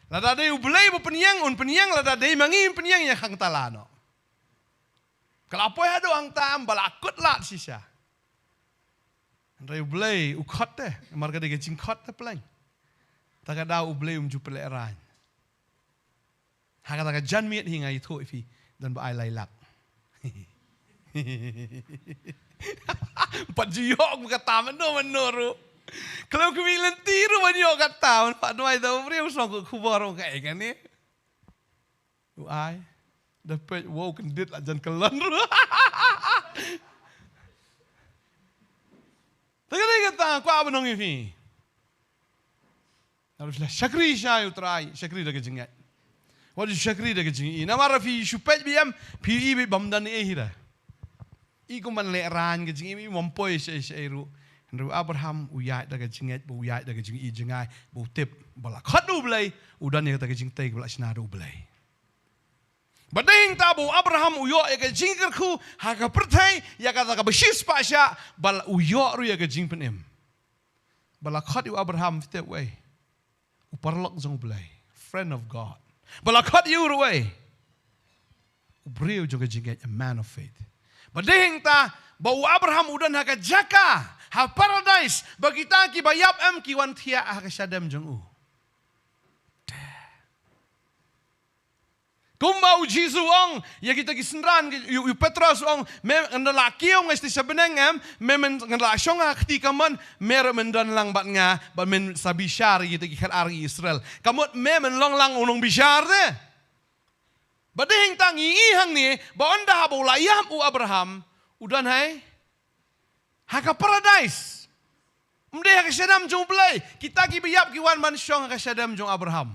Lada dei U Blei ba pynïeng, un pynïeng, lada dei ma ngi un pynïeng, ïa khang tala noh. Ka la poi haduh hangta em ba la kut lad shisha. Hynrei U Blei u khot te, namar ka dei ka jingkhot te pleng. Ta ka daw U Blei um ju pynlehrain. Ha kata ka janmiet hi nga ïathuh ïa phi, don ba ai lai lak. Pat ju ïoh kum kata mano mano ruh. Khlem kmie lynti ruh ban ïoh kata, man pat duwai da u briew song ka khubor ong kaei kane. U ai. Da peit wow kyndit la jan kyllon ruh. Te kane kata kwah ban ong ïa phi. Nang la shakri sha U Trai, shakri da ka jingngeit. Wat ju shakri da ka jingïohi. Namar phi shu peit beit em, phi ïohi beit bym don ei hi da. I kum ban lehrain ka jingim, i ym poi shaei shaei ruh. Hynrei u Abraham u ïaid da ka jingngeit, ba u ïaid da ka jingïohi jngai, ba u tip ba la khot U Blei, u don ïa kata ka jingtei kaba la shna da U Blei. Ba dei hangta ba u Abraham u ïoh ïa ka jingkyrkhu ha ka pyrthei, ïa kata kaba shispah shah, ba la u ïoh ruh ïa ka jingpynim. Ba la khot ïa u Abraham, phi tip wei. U paralok jong U Blei, friend of God. Ba la khot ïa u ruh wei. U briew jong ka jingngeit, a man of faith. Ba dei hangta ba u Abraham u don ha ka jaka, ha paradise, ba kita kiba ïap em ki wan thiah ha ka shadem jong u. Kumba u Jisu u ong ïa kita ki synran, ïa u, ïa u Petros u ong, me ngan da la kiew nga sha bneng em, me men ngan da la shong ha kti kamon, me ruh men don lang bad nga, bad men sa bishar ïa kita ki khadar Israel. Ka mut me men long lang u nongbishar te. Ba dei hangta ngi i hangne, ba ynda haba u la ïap u Abraham, u don hai ha ka paradise. Ym dei ha ka shadem jong U Blei. Kita kiba ïap ki wan ban shong ha ka shadem jong Abraham.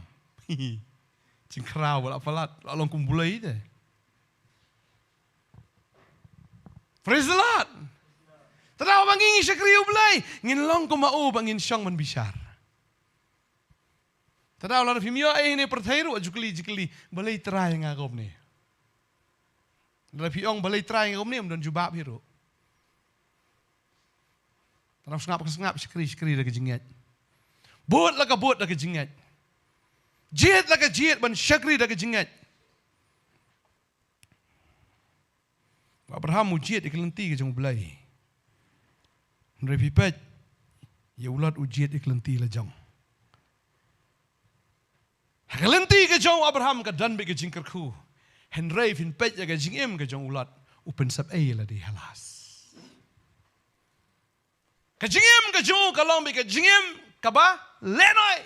Jingkhraw ba la palat, la long kum Blei te. Praise the Lord. Tang ba ngi ngi shakri U Blei, ngin long kum ma u ba ngin shong ban bishar. Tang lada phim ïoh ei ha kane ka pyrthei ruh, ju kylli, ju kylli, balei Trai nga kumne. Lada phi ong balei Trai nga kumne, ym don jubab hi ruh. Tang sngap ka sngap, shakri shakri da ka jingngeit. Bud la ka bud da ka jingngeit. Jied la ka jied ban shakri da ka jingngeit. U Abraham u jied ïa ka lynti ka jong U Blei. Hynrei phi peit ïa u Lot u jied ïa ka lynti la jong. Ha ka lynti ka jong u Abraham ka don beit ka jingkyrkhu. Hynrei phin peit ïa ka jingim ka jong u Lot, u pynsep ei ïa lade ha las. Ka jingim ka jong u ka long beit ka jingim kaba lehnoi,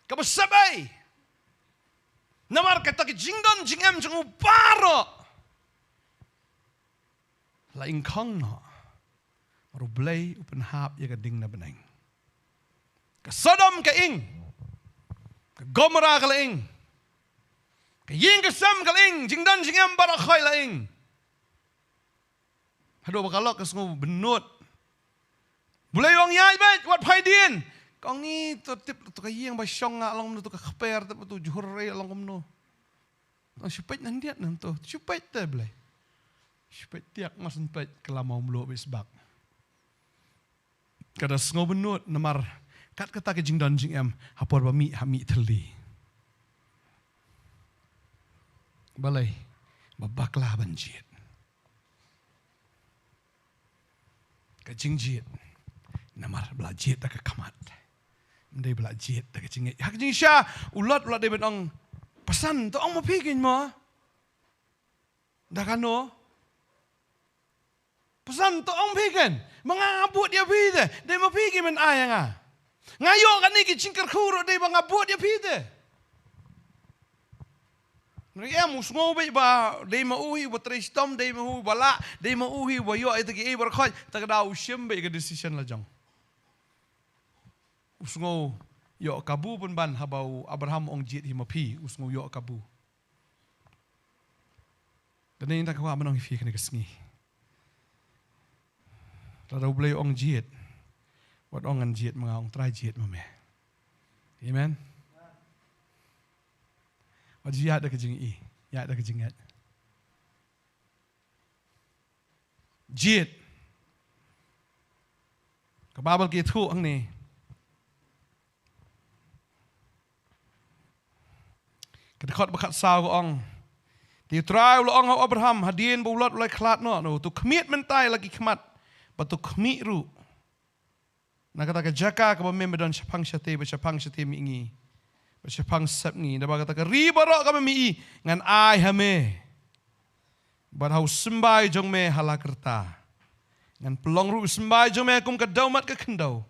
kaba sep ei. Namar kata ka jingdon jingem jong u baroh la ingkhong noh. Namar U Blei u pynhap ïa ka ding na bneng. Ka Sodom ka ing, ka Gomorrah ka la ing, ka ïing ka sem ka la ing, jingdon jingem baroh khoi la ing. Haduh ba ka Lot ka sngew bynnud. U Blei u ong ïaid beit, wat phai dien. Ka ong ngi to tip to ka ïing ba shong nga long kumno, to ka kper tip to jhur re long kumno. To shu peit nan diat nan to. Shu peit te Blei. Shu peit tiak ngas peit ka la mau mluh beit sbak. Ka da sngew bynnud namar kat kata ka jingdon jingem ha por ba mih ha mih thylli. Balei? Ba bakla ban jied. Ka jingjied namar ba la jied da ka khmat. Ym dei ba la jied da ka jingngeit. Ha ka jingshisha u Lot u la dei ban ong, pasan to ong ma phi kein mo. Da kano? Pasan to ong phi kein, ma nga bud ïa phi te, dei ma phi ki men ai ïa nga. Nga ïoh kane ki jingkyrkhu ruh dei ba nga bud ïa phi te. Hynrei em u sngew beit ba dei ma u hi uba trei shitom, dei ma u hi uba lah, dei ma u hi uba ïoh ïa kita kiei baroh khoit, te ka daw u shim beit ka decision la jong. U sngew ïoh kabu pynban haba u Abraham u ong jied hi ma phi, u sngew ïoh kabu. Kane ngi tang kwah ban ong ïa phi kane ka sngi. Lada U Blei u ong jied, wat ong ngan jied ma nga, ong Trai jied ma me. Amen. Wat ïaid da ka jingïohi, ïaid da ka jingngeit. Jied. Ka Baibl ka ïathuh hangne. Ka dkhot ba khatsaw ka ong, te U Trai u la ong ha u Abraham hadien ba u Lot u la khlad noh, to khmied mynta ïa la ki khmat, bad to khmih ruh na kata ka jaka kaba me me don shaphang shatei, bad shaphang shatei mihngi, bad shaphang sepngi, naba kata ka ri baroh kaba me i ngan ai ha me bad ha u symbai jong me ha la karta. Ngan pynlong ruh u symbai jong me kum ka dewmat ka khyndew.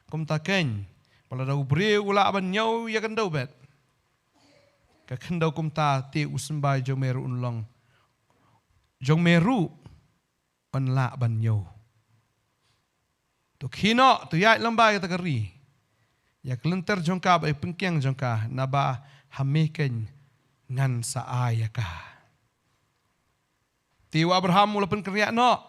Kumta keiñ, ba lada u briew u lah ban ñiew ïa ka khyndew beit, ka khyndew kumta te u symbai jong me ruh un long, jong me ruh un lah ban ñiew. To khie noh, to ïaid lyngba ïa kata ka ri, ïa ka lynter jong ka bad ïa ka pynkiang jong ka, naba ha me keiñ ngan sa ai ïa ka. Te u Abraham u la pynkynriah noh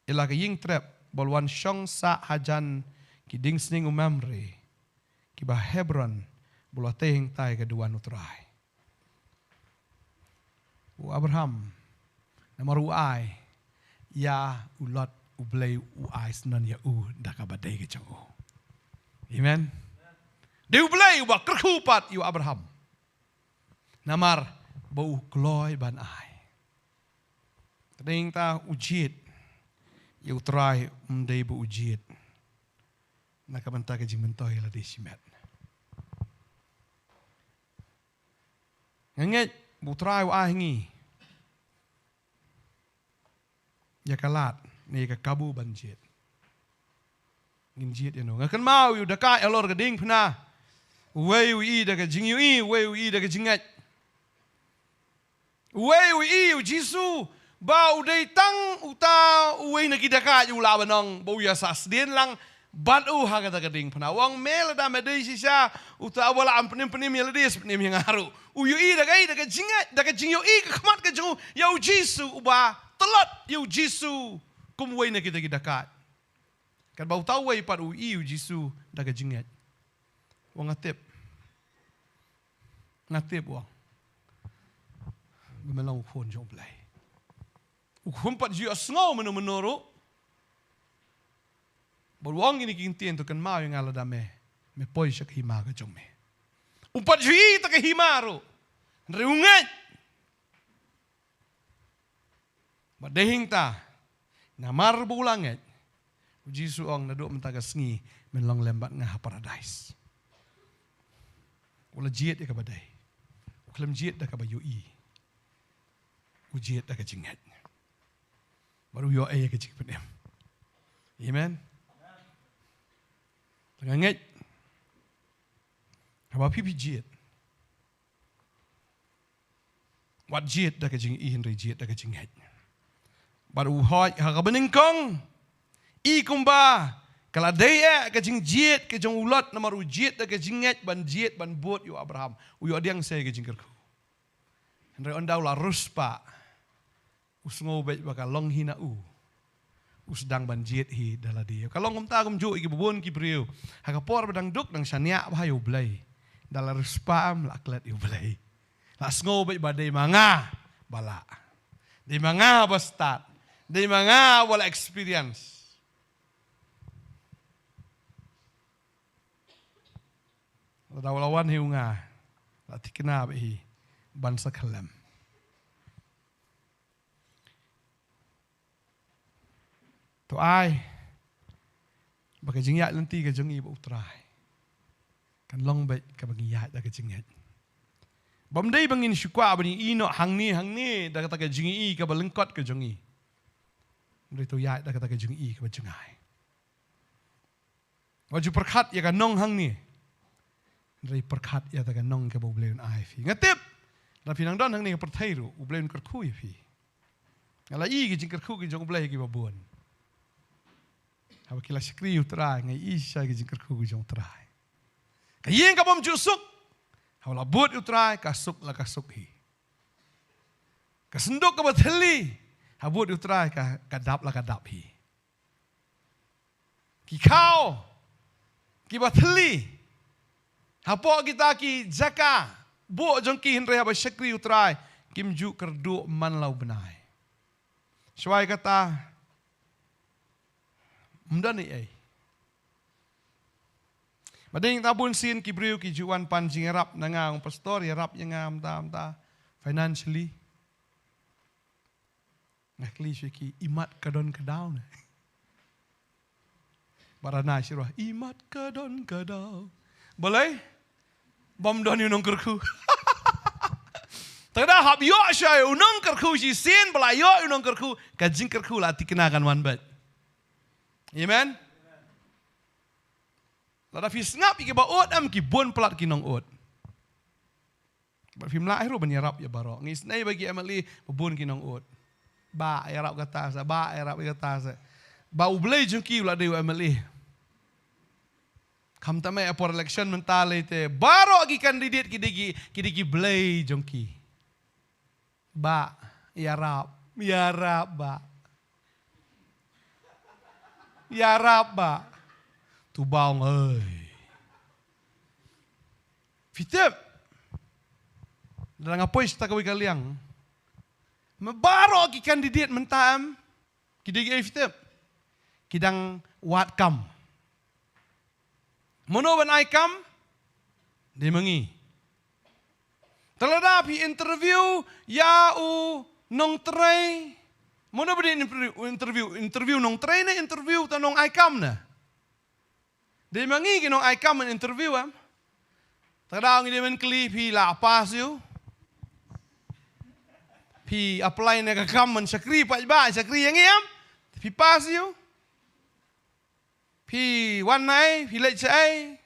ïa la ka ïing trep, ba u la wan shong sah hajan ki dieng sniang u Mamre, kiba Hebron, ba u la tei hangtai ïa ka duwan U Trai. U Abraham, namar u ai ïa u Lot, U Blei u ai sngewbha ïa u da kaba dei ka jong u. Amen. Dei U Blei uba kyrkhu pat ïa u Abraham. Namar ba u kloi ban ai. Te dei ta u jied ïa U Trai, ym dei ba u jied na ka bynta ka jingmyntoi lade shimet. Nga ngeit ba U Trai u ai ha ngi ïa ka lad ne ïa ka kabu ban jied. Ngin jied ïano? Nga kynmaw ïa u dakaid halor ka diengphna. Uwei u ïohi da ka jingïohi, uwei u ïohi da ka jingngeit. Uwei u ïohi ïa u Jisu ba u dei tang uta uwei na ki dakaid u lah ban ong ba u ïa sah sdien lang bad u ha kata ka diengphna. U ong, me lada me dei shisha uta uba lah ban pynim pynim ïa lade, sa pynim ïa nga ruh. U ïohi da kaei? Da ka jingngeit, da ka jingïohi ka khmat ka jong u ïa u Jisu, uba tlot ïa u Jisu kum uwei na kita ki dakaid. Katba uta uwei pat u ïohi ïa u Jisu da ka jingngeit, u ong, "Nga tip. Nga tip," u ong, "ba me long u Khun jong U Blei." U khum pat ju ïohsngew mynno mynno ruh. Bad u ong kine ki kyntien, "To kynmaw ïa nga lada me, me poi sha ka hima ka jong me." Um pat ju ïohi ïa ka hima ruh, hynrei u ngeit. Bad dei hangta, namar ba u la ngeit, u Jisu u ong, "Naduh mynta ka sngi men long lem bad nga ha Paradais." U la jied ïa kaba dei. U khlem jied da kaba ïohi. U jied da ka jingngeit. Bad u ïoh ei ïa ka jingpynim. Amen. Te nga ngeit, haba phi, phi jied, wat jied da ka jingïohi, hynrei jied da ka jingngeit. Bad u hoi ha kaba nyngkong, i kumba ka la dei eh ka jingjied ka jong u Lot, namar u jied da ka jingngeit ban jied ban bud ïa u Abraham. U ïoh pdiang sa ïa ka jingkyrkhu. Hynrei ynda u la riewspah, u sngew beit ba ka long hi na u, u sdang ban jied hi da lade. Ka long kumta kumjuh ïa kiba bun ki briew. Ha ka por ba dang duk, dang shaniah bha ïa U Blei, ynda la riewspah, em, la klet ïa U Blei. La sngew beit ba dei ma nga ba lah. Dei ma nga ba stad. Dei ma nga ba la experience. Lada u la wan hi u nga, la thikna beit hi ban sa khyllem. To ai ba ka jingïaid lynti ka jong ngi bad U Trai kan long beit kaba ngi ïaid da ka jingngeit. Bym dei ba ngin shu kwah ban ïohi noh hangne hangne da kata ka jingïohi kaba lyngkot ka jong ngi. Hynrei to ïaid da kata ka jingïohi kaba jngai. Wat ju pyrkhat ïa ka nong hangne, hynrei pyrkhat ïa kata ka nong kaba U Blei un ai ïa phi. Nga tip, lada phi nang don hangne ka pyrthei ruh, U Blei un kyrkhu ïa phi. Nga la ïohi ki jingkyrkhu ki jong U Blei kiba bun. Haba ki la shakri ïa U Trai, nga ïohi shisha ki jingkyrkhu ki jong U Trai. Ka ïing ka bym ju suk, haba la bud ïa U Trai, ka suk la ka suk hi. Ka synduk kaba thylli, haba bud ïa U Trai, ka, ka dap la ka dap hi. Ki khaw kiba thylli hapoh kita ki jaka buh jong ki, hynrei haba shakri U Trai, kim ju kyrduh man la u bnai. Shuwa ïa kata, ym don ei ei. Bad dei nangta bun sien ki briew ki ju wan pan jingïarap na nga, ong, "Pastor, ïarap ïa nga mynta mynta financially." Nga kylli shuwa ïa ki, "Imat ka don ka daw ne?" Bad ra nai shuwa, "Imat ka don ka daw." Balei? Bym don ïa u nongkyrkhu. Te lada hap ïoh shuwa ïa u nongkyrkhu shisien, ba la ïoh ïa u nongkyrkhu, ka jingkyrkhu la thikna kan wan beit. Amen. Lada phi sngap ïa kiba ud, em, ki bun palat ki nong-ud. Bad phim lah hi ruh ban ïarap ïa baroh. Ngi isynei ba ki M L A ba bun ki nong-ud. Bah, ïarap kata sa, bah, ïarap ïa kata sa. Ba U Blei jong ki u la dei u M L A. Khamtam eh ha por election mynta lei te, baroh ki candidate ki dei ki, ki dei ki blei jong ki. Bah, ïarap, ïarap, bah. Ïarap, bah. To ba ong, hei. Phi tip, lada nga poi sha kawei ka liang, ma baroh ki candidate mynta, em, ki dei kiei phi tip? Ki dang wad kam. Mano ban ai kam? Dei ma ngi. Te lada phi interview ïa u nongtrei, mano ba dei interview, interview, interview nongtrei ne interview uta u nong ai kam ne? Dei ma ngi ki nong ai kam ban interview, em? Te lada ngi dei ban kylli, phi la pass ïa u? Phi apply ne ka kam ban shakri pat, ba shakri ïa ngi, em? Phi pass ïa u? Phi wan na ei, phi leit shaei?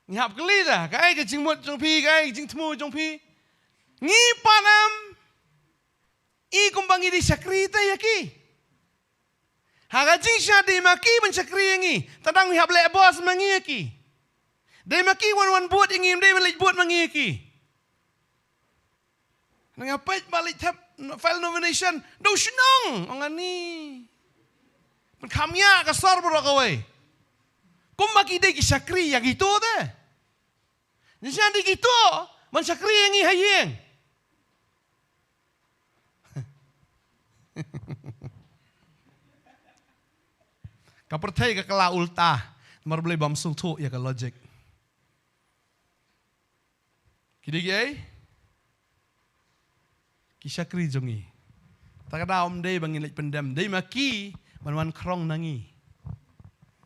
Ngi hap kylli da, kaei ka jingmut jong phi, kaei ka jingthmu jong phi? Ngi pat, em, i kumba ngi dei shakri te ïa ki. Ha ka jingshisha dei ma ki ban shakri ïa ngi, tang ngi hap leh boss ma ngi ïa ki. Dei ma ki wan wan bud ïa ngi, ym dei ban leit bud ma ngi ïa ki. Nga peit ba leit thep, file nomination, dei u shnong, ong ani. Pynkham ïa ka sor baroh kawei. Kumba ki dei ki shakri ïa kito te. Ngi shan dei kito ban shakri ïa ngi ha ïing. Ka pyrthei ka kylla ulta. Namar balei? Bym sngewthuh ïa ka logic. Ki dei kiei? Ki shakri jong ngi. Ta ka daw ym dei ba ngin leit pyndem, dei ma ki ban wan khrong na ngi.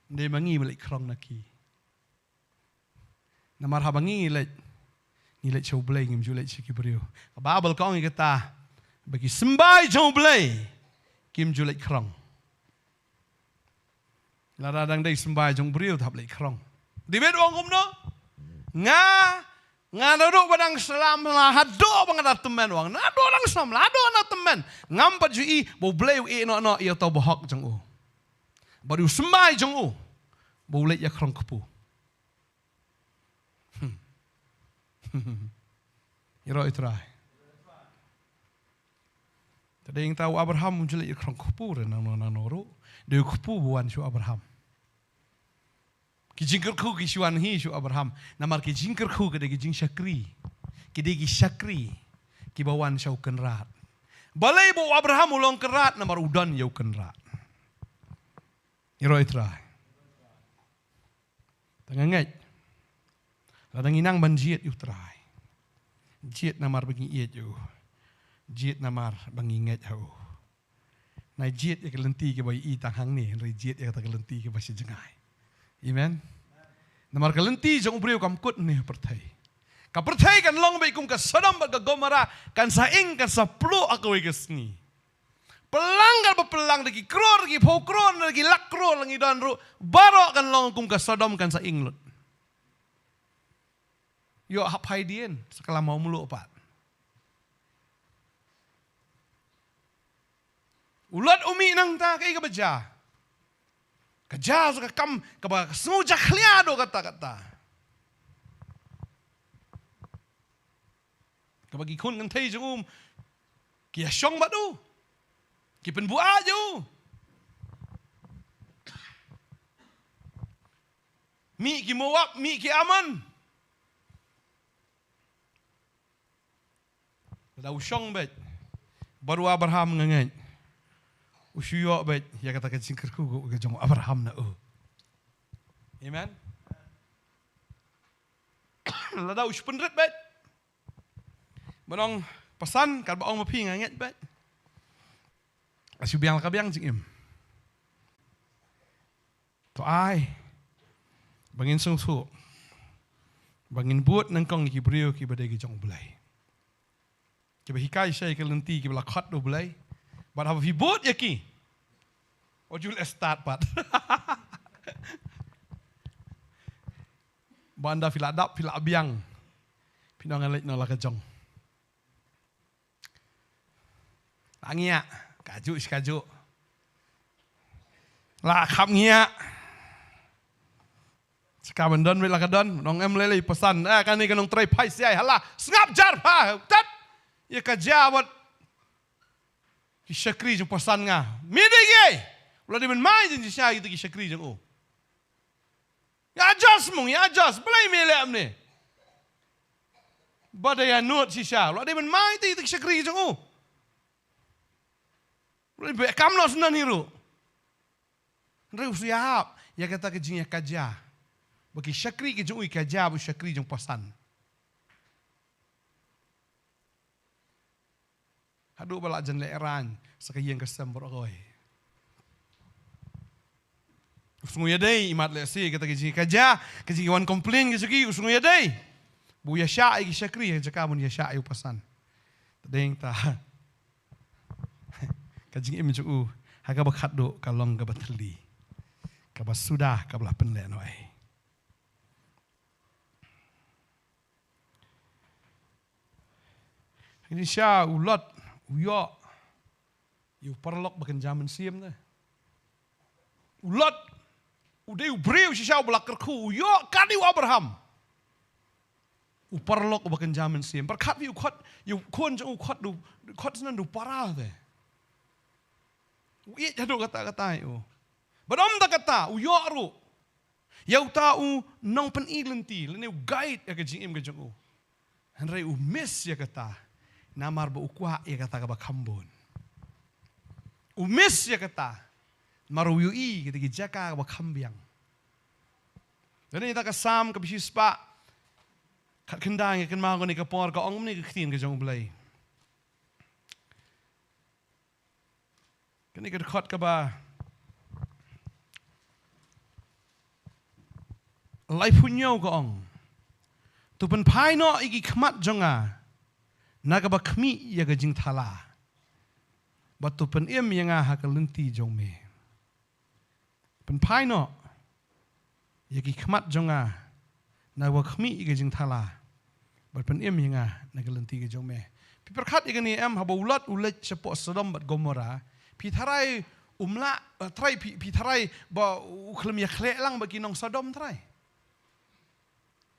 Ym dei ma ngi ban leit khrong na ki. Namar haba ngi leit, ngi leit sha U Blei, ngim ju leit sha ki briew. Ka Baibl ka ong ïa kata, ba ki symbai jong U Blei kim ju leit khrong. Lada dang dei symbai jong u briew te hap leit khrong. David u ong kumno? Nga, nga naduh ba dang slem la haduh ba nga da tymmen, u ong. Naduh dang slem la haduh nga da tymmen, ngam pat ju i ba U Blei u ïeh noh noh ïa uta u bahok jong u. Bad u symbai jong u ba u leit ïa khrong kpu. Hmm. Ïaroh ïa U Trai. Te dei nangta u Abraham um ju leit ïa khrong kpu re nangno nangno ruh. Dei u kpu ba wan sha u Abraham. Ki jingkyrkhu ki shu wan hi sha u Abraham. Namar ki jingkyrkhu ki dei ki jingshakri. Ki dei ki shakri kiba wan sha u kynrad. Balei ba u Abraham u long kynrad? Namar u don ïa u kynrad. Ïaroh ïa U Trai. Te nga ngeit, lada ngi nang ban jied ïa U Trai, jied namar ba ngi ïeit ïa u, jied namar ba ngi ngeit ha u. Nai jied ïa ka lynti kaba i tang hangne, hynrei jied ïa kata ka lynti kaba sha jngai. Amen. Namar ka lynti jong u briew kam kut ne ha pyrthei. Ka pyrthei kan long beit kum ka Sodom bad ka Gomorrah, kan sa ing, kan sa pluh ha kawei ka sngi. Pynlang kaba pynlang, da ki klur, da ki phew klur, da ki lak klur la ngi don ruh, baroh kan long kum ka Sodom, kan sa ing lut. Ïoh hap haidien, sa ka la mawmluh pat. U Lot u mih nangta, kaei kaba jia? Ka jia sa ka kam kaba ka sngew jakhlia haduh katta katta. Kaba ki khun kynthei jong u ki ïashong bad u, ki pynbuaid ïa u. Mih ki Moab, mih ki Ammon. Lada u shong beit bad u Abraham, nga ngeit u shu ïoh beit ïa kata ka jingkyrkhu ka jong u Abraham na u. Amen. Lada u shu pynrit beit, ban ong pasan, katba ong ma phi, nga ngeit beit, la shu biang la ka biang jingim. To ai ba ngin sngewthuh ba ngin bud nyngkong ïa ki briew kiba dei ki jong U Blei, kiba hikai sha ka lynti, kiba la khot da U Blei. Bad haba phi bud ïa ki, wat ju leh stad pat. Ba ynda phi la dap, phi la biang, phin ong, nga leit noh la ka jong. La ngiah kajuh shi kajuh, la kham ngiah. Sha ka ban don beit la ka don, nong em lei lei pasan. Ah, kane ka nongtrei phai siai, hala, sngap jar pha, tat. Ïa ka jia bad ki shakri jong pasan nga. Me dei kiei? U la dei ban mai jingshisha ïa kita ki shakri jong u. Ïa adjust mo, ïa adjust. Balei me leh kumne? Ba da ïa nud shisha. U la dei ban mai te ïa kita ki shakri jong u. U la dei ban kam noh shen hi ruh. Hynrei u shu ïahap ïa kata ka jingïakajia. Ba ki shakri ki jong u ki kajia bad u shakri jong pasan. Haduh ba la jan lehraiñ sa ka ïing ka sem baroh kawei. U sngew ïadei, imat lehse kata ka jingkajia, ka jingwan complain ka jong ki, u sngew ïadei. Ba u ïashah ïa ki shakri ha jaka ban ïashah ïa u pasan. Te dei nangta ka jingim jong u ha kaba khatduh ka long kaba thylli, kaba suda, kaba la pynlehnohei. Ngi sha u Lot, u ïoh ïa u paralok ba kynja mynsiem ne. U Lot u dei u briew shisha uba la kyrkhu, u ïoh ka dei u Abraham. U paralok uba kynja mynsiem. Pyrkhat phi, u khot ïa u khun jong u, khot du, khot shisha du para te. U ïeit haduh katta katta ïa u. Bad ym da kata, u ïoh ruh ïa uta u nongpyni lynti, lane u guide ïa ka jingim ka jong u. Hynrei u miss ïa kata, namar ba u kwah ïa kata kaba kham bun. U miss ïa kata, namar u ïohi kata ki jaka kaba kham biang. Lane ïa kata ka Salm kaba shispah khatkhyndai, nga kynmaw kane ka por, ka ong kumne ka ktien ka jong U Blei. Kane ka dkhot kaba laiphew hynñiew ka ong: To pynphai noh ïa ki khmat jong nga na kaba khmih ïa ka jingthala, bad to pynim ïa nga ha ka lynti jong me. Pynphai noh ïa ki khmat jong nga na kaba khmih ïa ka jingthala, bad pynim ïa nga na ka lynti ka jong me. Phi pyrkhat ïa kane em, haba u Lot u leit shapoh Sodom bad Gomorrah, phi tharai um lah, eh, tharai phi, phi tharai ba u khlem ïakhleh lang bad ki nong Sodom tharai?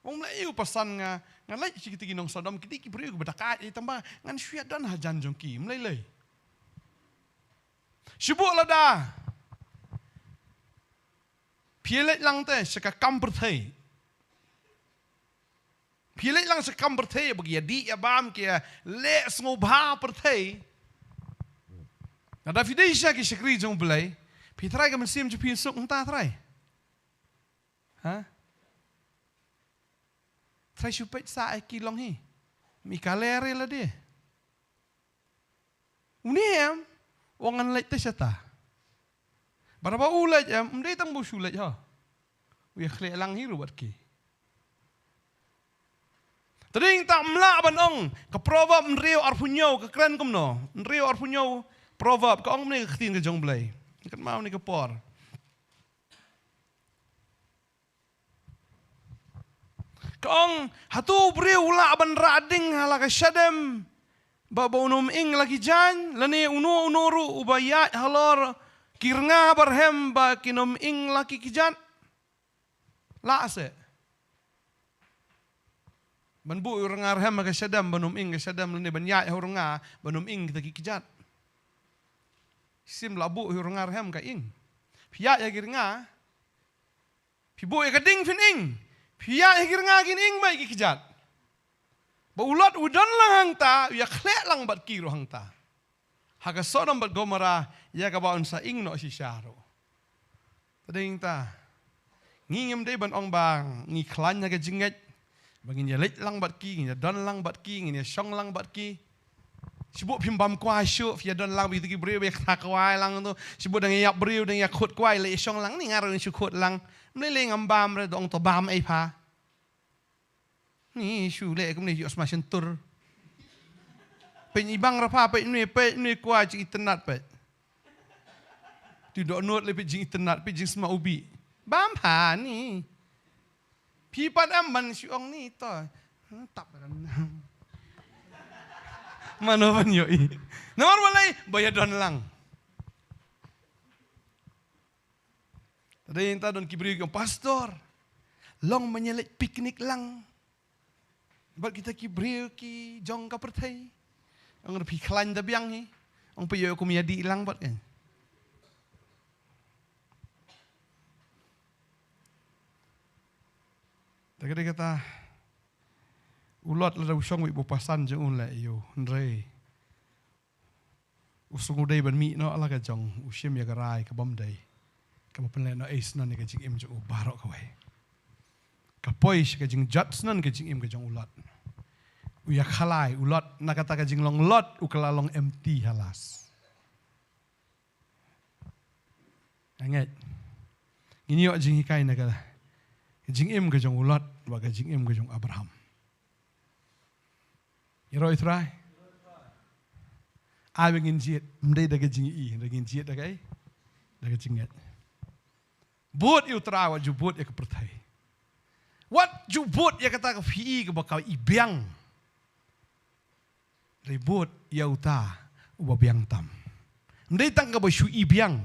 Um lah ïa u pasan, nga, nga leit sha kita ki nong Sodom, ki dei ki briew kiba dakaid, eh, tangba ngan shu ïadon hajan jong ki, ym lei lei. Shu buh lada phi leit lang te sha ka kam pyrthei. Phi leit lang sha ka kam pyrthei, ba ki ïadih ïabam, ki ïaleh sngewbha pyrthei. Lada phi dei shisha ki shakri jong U Blei, phi tharai ka mynsiem jong phi suk hangta tharai? Ha? Tharai shu peit sa ai ki long hi. Mi ka leh re lade. Une em, u ong ngan leit te shata. Bad haba u leit em, ym dei tang ba u shu leit ho. U ïakhleh lang hi ruh bad ki. Te dei tang ym lah ban ong, ka Proverb hynriew arphew hynñiew ka kren kumno. Hynriew arphew hynñiew Proverb ka ong kumne ka ktien ka jong U Blei. Kynmaw ne ka por. Ka ong, hato u briew u lah ban rah ding ha la ka shadem, ba, ba un ym ing la ki jaiñ, lane uno uno ruh uba ïaid halor ki rnga barhem ba kin ym ing la ki kjat? Lah se ban buh ïa u rnga rhem ha ka shadem ban ym ing ka shadem, lane ban ïaid ha u rnga ban ym ing kita ki kjat? Shisien la buh ïa u rnga rhem ka ing. Phi ïaid ha ki rnga, phi buh ïa ka ding phin ing. Phi ïaid ha ki rnga kin ing beit ki kjat. Ba u Lot u don lang hangta, u ïakhleh lang bad ki ruh hangta. Ha ka Sodom bad Gomorrah, ïa kaba un sa ing noh shisha ruh. Te dei ngi ta, ngi ngim dei ban ong ba ngi khlaiñ ha ka jingngeit, ba ngin ïa leit lang bad ki, ngin ïa don lang bad ki, ngin ïa shong lang bad ki. Shibun phim bam kwai shuh, phi ïa don lang bad kita ki briew ba ïa kata kwai lang tu. Shibun dang ïa ïap briew, dang ïa khot kwai, leit ïa shong lang, ni nga ruh shu khot lang. Ym lei lei ngam bam re, dang ong to bam ei pha. Ni shu leh kumne, ïoh sma shyntur. Peit i bang ra pha, peit nui, peit nui kwai jingitynnat peit. Ti dohnud leh peit jingitynnat, peit jingsma ubi. Bam pha ni. Phi pat em ban shu ong ni to. Hmm, tap ran. Mano ban ïohi. Namar balei ba ïa don lang. Te dei ngi ta don ki briew ki ong pastor, long ban ïa leit picnic lang bad kita ki briew ki jong ka pyrthei. Ong ruh phi khlaiñ da biang hi. Ong phi ïoh kum ïa dih lang bad kan. Te ka dei kata u Lot lada u shong beit bad u pasan jong u leh ïoh hynrei u sngewdei ban mih noh la ka jong, u shim ïa ka rai ka bym dei, kaba pynlehnohei snon ïa ka jingim jong u baroh kawei. Ka poi sha ka jingjot snon ka jingim ka jong u Lot. U ïa khalai u Lot, na kata ka jinglong Lot u ka la long empty halas. Ngeit ngin ïoh jinghikai na ka jingim ka jong u Lot bad ka jingim ka jong u Abraham. Ïaroh ïa u Trai. Ai ba ngin jied, ym dei da ka jingïohi, da ngin jied da kaei? Da ka jingngeit. Bud ïa u Trai, wat ju bud ïa ka pyrthei. Wat ju bud ïa kata ka phi i kaba ka i biang. Hynrei bud ïa uta uba biang tam. Ym dei tang kaba shu i biang.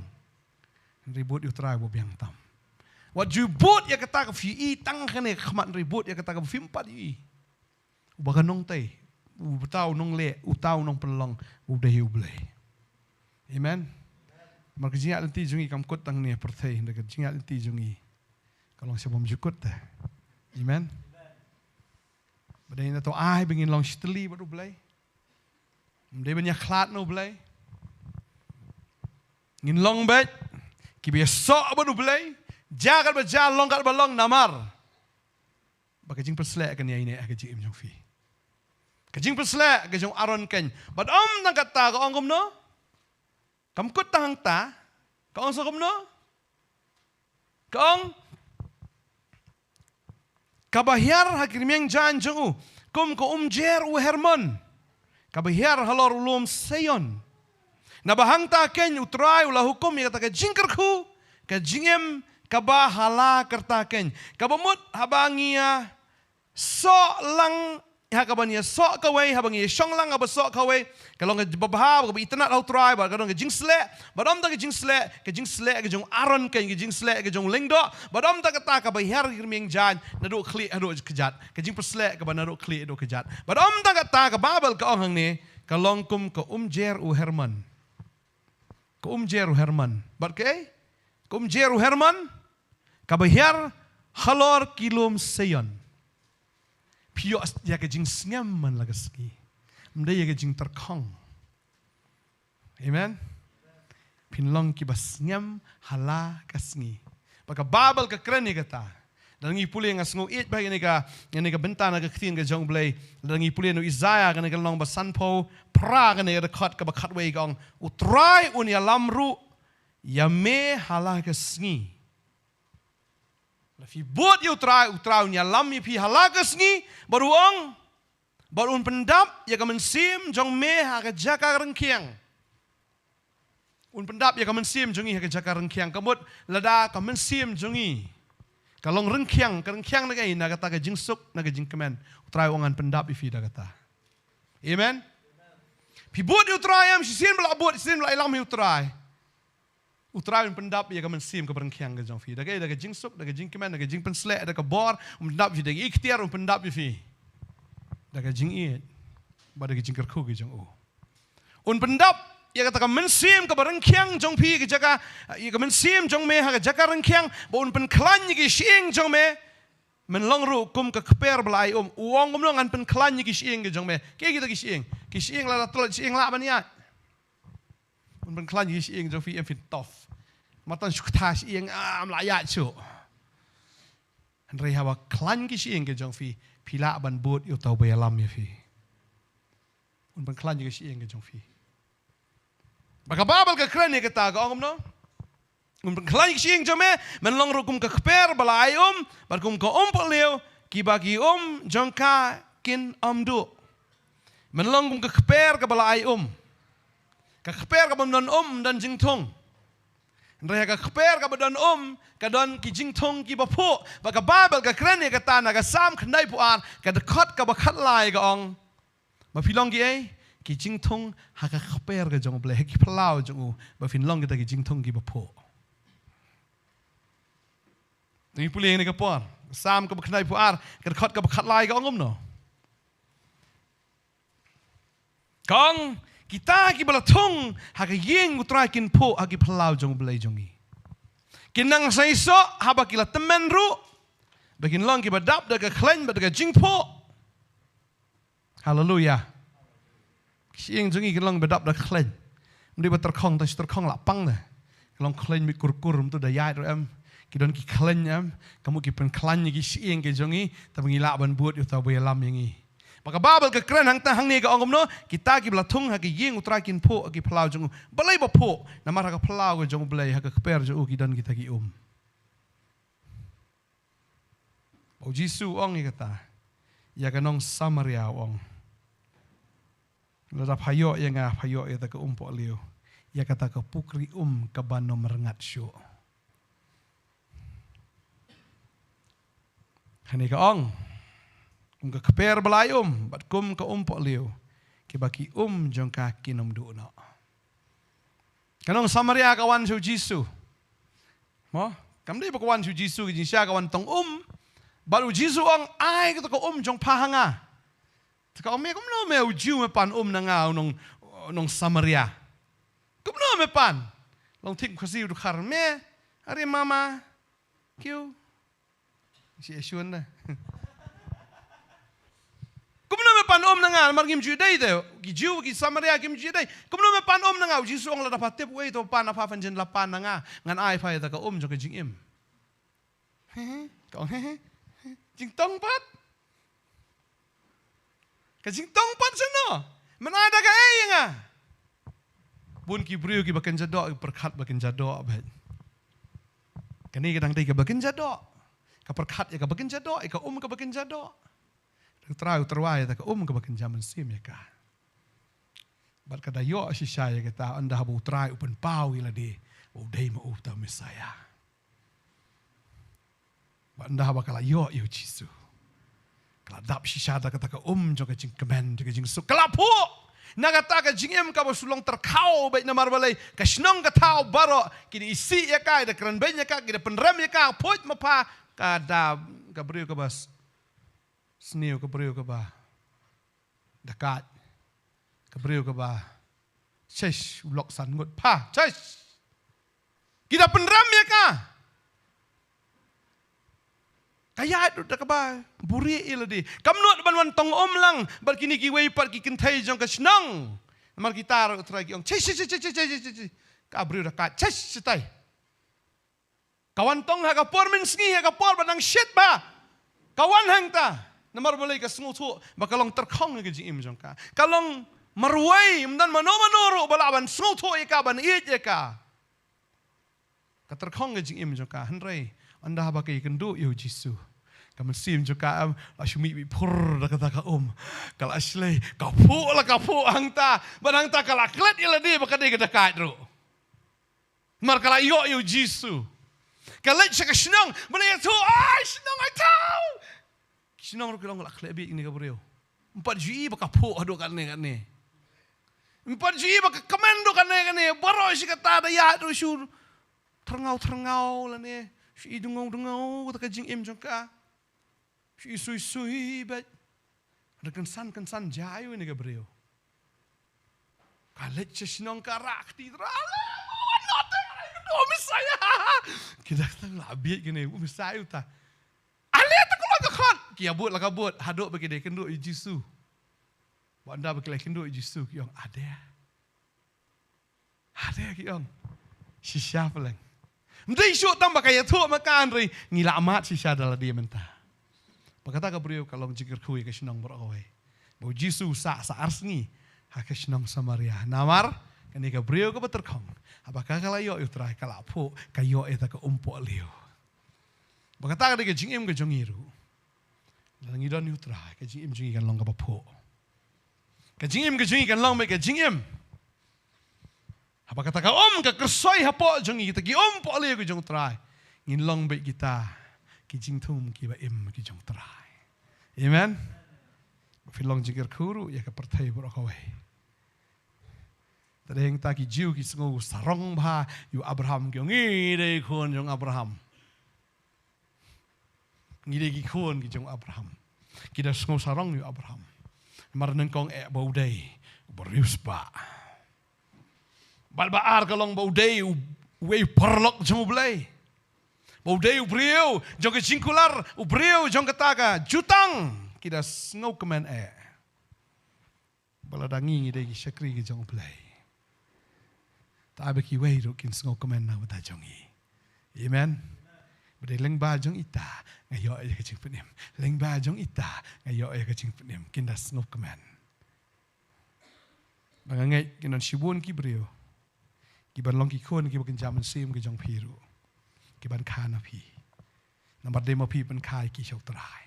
Hynrei bud ïa u Trai uba biang tam. Wat ju bud ïa kata ka phi i tang kane ka khmat, hynrei bud ïa kata kaba phim pat i. Uba ka nongtei, uta u nongleh, uta u nongpynlong, u dei U Blei. Amen. Namar ka jingïaid lynti jong ngi kam kut tang ne pyrthei, da ka jingïaid lynti jong ngi ka long sha bym ju kut te. Amen. Ba dei na to ai ba ngin long shitylli bad U Blei. Ym dei ban ïakhlad na U Blei. Ngin long beit kiba ïasoh bad U Blei. Jia kat ba jia, long kat ba long, namar ba ka jingpynshlur kan ïai neh ha ka jingim jong phi. Ka jingpynshlur ka jong Aaron kan. Bad ym tang katta, ka ong kumno? Kam kut tang hangta, ka ong sa kumno? Ka ong, kaba hiar ha ki rmiang jaiñ jong u, kum ka umjer u Hermon, kaba hiar halor u lum Seion. Naba hangta kan U Trai u la hukum ïa kata ka jingkyrkhu ka jingim kaba ha la karta kan, kaba mut haba ngi ïa soh lang ha kaba ngi ïa soh kawei, haba ngi ïa shong lang ha ba soh kawei, ka long kaba bha, kaba itynnad ha U Trai, bad ka don ka jingsleh. Bad ym tang ka jingsleh, ka jingsleh ka jong Aaron kan, ka jingsleh ka jong u lyngdoh. Bad ym tang katta, kaba hiar ki rmiang jaiñ naduh khlieh haduh kjat, ka jingpynshlur kaba naduh khlieh haduh kjat. Bad ym tang katta, ka Baibl ka ong hangne, ka long kum ka umjer u Hermon. Ka umjer u Hermon. Bad kaei? Ka umjer u Hermon kaba hiar halor ki lum Seion. Phi ïoh ïa ka jingsngem man la ka sngi. Ym dei ïa ka jingtyrkhong. Amen. Phin long kiba sngem ha la ka sngi. Ba ka Baibl ka kren ïa kata. Lada ngi pule, nga sngew ïeit bha ïa kane ka, ïa kane ka bynta na ka ktien ka jong U Blei. Lada ngi pule na u Isaïah kane ka lynnong ba sanphew phra, kane ka dkhot kaba khatwei, ka ong, U Trai un ïalam ruh ïa me ha la ka sngi. Lada phi bud ïa U Trai, U Trai un ïalam ïa phi ha la ka sngi, bad u ong, bad un pyndap ïa ka mynsiem jong me ha ka jaka ryngkiang. Un pyndap ïa ka mynsiem jong ngi ha ka jaka ryngkiang. Ka mut lada ka mynsiem jong ngi ka long ryngkiang, ka ryngkiang na kaei? Na kata ka jingsuk, na ka jingkmen. U Trai u ong ngan pyndap ïa phi da kata. Amen. Phi bud ïa U Trai em? Shisien ba la bud, shisien ba la ïalam ïa U Trai. U Trai un pyndap ïa ka mynsiem kaba ryngkiang ka jong phi. Da kaei? Da ka jingsuk, da ka jingkmen, da ka jingpynshlur, da ka bor. Un pyndap ïa phi da ka iktiar, un pyndap ïa phi da ka jingïeit bad da ka jingkyrkhu ka jong u. Un pyndap ïa kata ka mynsiem kaba ryngkiang jong phi ha ka jaka, ïa ka mynsiem jong me ha ka jaka ryngkiang, bad un pynkhlaiñ ïa ki shyieng jong me. Men long ruh kum ka kper ba la ai um. U ong kumno? Ngan pynkhlaiñ ïa ki shyieng ka jong me. Kaei kita ki shyieng? Ki shyieng lada tlot shyieng lah ban ïaid? Un pynkhlaiñ ïa ki shyieng jong phi, em, phin tough. Matan shu ktha shyieng, ah, ym lah ïaid shuh. Hynrei haba khlaiñ ki shyieng ki jong phi, phi lah ban bud ïa uta uba ïalam ïa phi. Un pynkhlaiñ ïa ki shyieng ki jong phi. Ba ka Baibl ka kren ïa kata, ka ong kumno? Un pynkhlaiñ ïa ki shyieng jong me, men long ruh kum ka kper ba la ai um, bad kum ka um pohliew, kiba ki um jong ka kin ym duh. Men long kum ka kper kaba la ai um. Ka kper kaba ym don um, ym don jingthung. Hynrei ha ka kper kaba don um, ka don ki jingthung kiba phuh. Ba ka Baibl ka kren ïa kata na ka Salm khyndaiphew ar, ka dkhot kaba khatlai, ka ong, ba phi long kiei? Ki jingthung ha ka kper ka jong U Blei, ha ki phyllaw jong u. Ba phin long kita ki jingthung kiba phuh. Ngi pule ïa kane ka por, Salm kaba khyndaiphew ar, ka dkhot kaba khatlai, ka ong kumno? Ka ong, kita kiba la thung ha ka ïing U Trai kin phuh ha ki phyllaw jong U Blei jong ngi. Kin nang saisoh haba ki la tymmen ruh, ba kin long kiba dap da ka khleiñ bad da ka jingphuh. Haleluya. Ki shyieng jong ngi kin long ba dap da ka khleiñ. Ym dei ba tyrkhong, tang shi tyrkhong la pang de. Ki long khleiñ mih kurkur, ym tu da ïaid ruh em. Ki don ki khleiñ em. Ka mut ki pynkhlaiñ ïa ki shyieng ki jong ngi, tang ba ngi lah ban bud ïa uta uba ïalam ïa ngi. Ba ka Baibl ka kren hangta hangne, ka ong kumno? Kita kiba la thung ha ka ïing U Trai kin phuh ha ki phyllaw jong u. Balei ba phuh? Namar ha ka phyllaw ka jong U Blei, ha ka kper jong u, ki don kita ki um. U Jisu u ong ïa kata, ïa ka nong Samaria u ong, lada pha ïoh ïa nga, pha ïoh ïa kata ka um pohliew, ïa kata ka pukri um kaba ym rngat shuh. Hangne ka ong, kum ka kper ba la ai um, bad kum ka um pohliew, kiba ki um jong ka kin ym duh noh. Ka nong Samaria ka wan sha u Jisu. Mo, kam dei ba ka wan sha u Jisu ka jingshisha, ka wan tong um. Bad u Jisu u ong, ai kata ka um jong pha ha nga. Te ka ong, me kumno me u Jiw me pan um na nga u nong, u nong Samaria? Kumno me pan? Long thik Khasi u dkhar me. Are mama. Kiu. Shi eshun na. Kumno me pan um na nga, namar ngim ju dei te. Ki Jiw, ki Samaria, kim ju dei. Kumno me pan um na nga, u Jisu u ong lada pha tip uei uto u pan, pha pynjin la pan na nga. Ngan ai pha ïa kata ka um jong ka jingim. He he. Ka ong he he. Jingtong pat. Ka jingtong pat shano? Men ai da kaei ïa nga? Bun ki briew kiba kynja doh, ki pyrkhat ba kynja doh beit. Kane ka dang dei kaba kynja doh. Ka pyrkhat ïa kaba kynja doh, ïa ka um kaba kynja doh. Te u Trai u tyrwa ïa kata ka um kaba kynja mynsiem ïa ka. Bad ka da ïoh shisha ïa kata, ynda haba u Trai u pynpaw ïa lade ba u dei ma u uta u Messaïah. Bad ynda haba ka la ïoh ïa u Jisu, ka la dap shisha da kata ka um jong ka jingkmen, jong ka jingsuk. Ka la phuh na kata ka jingim kaba shu long tyrkhaw beit, namar balei? Ka shnong ka thaw baroh ki da isih ïa ka, ki da kren beiñ ïa ka, ki da pynrem ïa ka, phuh ma pha. Ka da ka briew kaba s-, sniew, ka briew kaba dakait, ka briew kaba, shish, u lok san ngut, pha, shish. Ki da pynrem ïa ka. Ka ïaid ruh da kaba buhrieh ïa lade. Kam nud ban wan tong um lang bad kine kiwei pat ki kynthei jong ka shnong. Namar kita ruh u Trai ki ong, shish, shish, shish. Ka briew dakait, shish, shitai. Ka wan tong ha ka por mynsngi, ha ka por ba nang shit bha. Ka wan hangta. Namar balei? Ka sngewthuh ba ka long tyrkhong ïa ka jingim jong ka. Ka long marwei, ym don mano mano ruh ba lah ban sngewthuh ïa ka, ban ïeit ïa ka. Ka tyrkhong ïa ka jingim jong ka. Hynrei ynda haba ka ïakynduh ïa u Jisu, ka mynsiem jong ka, em, la shu mih beit phur da kata ka um. Ka la shlei, ka phuh la ka phuh hangta. Bad hangta ka la klet ïa lade ba ka dei ka dakait ruh. Namar ka la ïoh ïa u Jisu. Ka leit sha ka shnong, ba la ïathuh, ai, shnong, ai thaw. Ki shnong ruh ki ong, la khleh beit kane ka briew. Ym pat ju i ba ka phuh haduh katne katne. Ym pat ju i ba ka kmen haduh katne katne. Baroh shi katta da ïaid ruh shu tyrngaw tyrngaw lane shu i dngaw dngaw kata ka jingim jong ka. Shu i sui sui beit. Da kynsan kynsan jai u ine ka briew. Ka leit sha shnong ka rah kti, rah, "Wan noh te, ai, u Messaïah." Ki da tang la bieit kine, u Messaïah uta. Ale te, ka long ka khot. Ki ïa bud la ka bud haduh ba ki da ïakynduh ïa u Jisu. Ba ynda ba ki la ïakynduh ïa u Jisu ki ong, "Ade." Ade, ki ong. Shisha pyleng. Ym dei shuh tang ba ka ïathuh ma ka, hynrei ngi la mad shisha da lade mynta. Ba kata ka briew ka long jingkyrkhu ïa ka shnong baroh kawei. Ba u Jisu u sah sa ar sngi ha ka shnong Samaria. Namar kane ka briew kaba tyrkhong, haba ka, ka la ïoh ïa u Trai, ka la phuh, ka ïoh ïa kata ka um pohliew. Ba kata ka dei ka jingim ka jong ngi ruh. Lada ngi don ïa u Trai, ka jingim jong ngi kan long kaba phuh. Ka jingim ka jong ngi kan long beit ka jingim. Haba kata ka um ka kyrsoi hapoh jong ngi, kita ki um pohliew ki jong u Trai, ngin long beit kita ki jingthmu kiba im ki jong u Trai. Amen. Phi long jingkyrkhu ruh ïa ka pyrthei baroh kawei. Te dei hangta ki Jiw ki sngew sarong bha ïa u Abraham, ki ong, "Ngi dei khun jong Abraham. Ngi dei ki khun ki jong Abraham." Ki da sngew sarong ïa u Abraham. Namar nyngkong eh ba u dei u briew spah. Bad ba ar ka long ba u dei u, uwei u paralok jong U Blei. Ba u dei u briew jong ka jingkular, u briew jong kata ka jutang. Ki da sngewkmen eh. Ba lada ngi ngi dei ki shakri ki jong U Blei, ta ba kiwei ruh kin sngewkmen na ka bynta jong ngi. Amen. Ba dei lyngba jong ita nga ïoh ïa ka jingpynim. Lyngba jong ita nga ïoh ïa ka jingpynim. Kin da sngewkmen. Ba nga ngeit kin don shibun ki briew kiban long ki khun kiba kynja mynsiem ki jong phi ruh, kiban kha na phi. Namar dei ma phi ban kha ïa ki sha U Trai.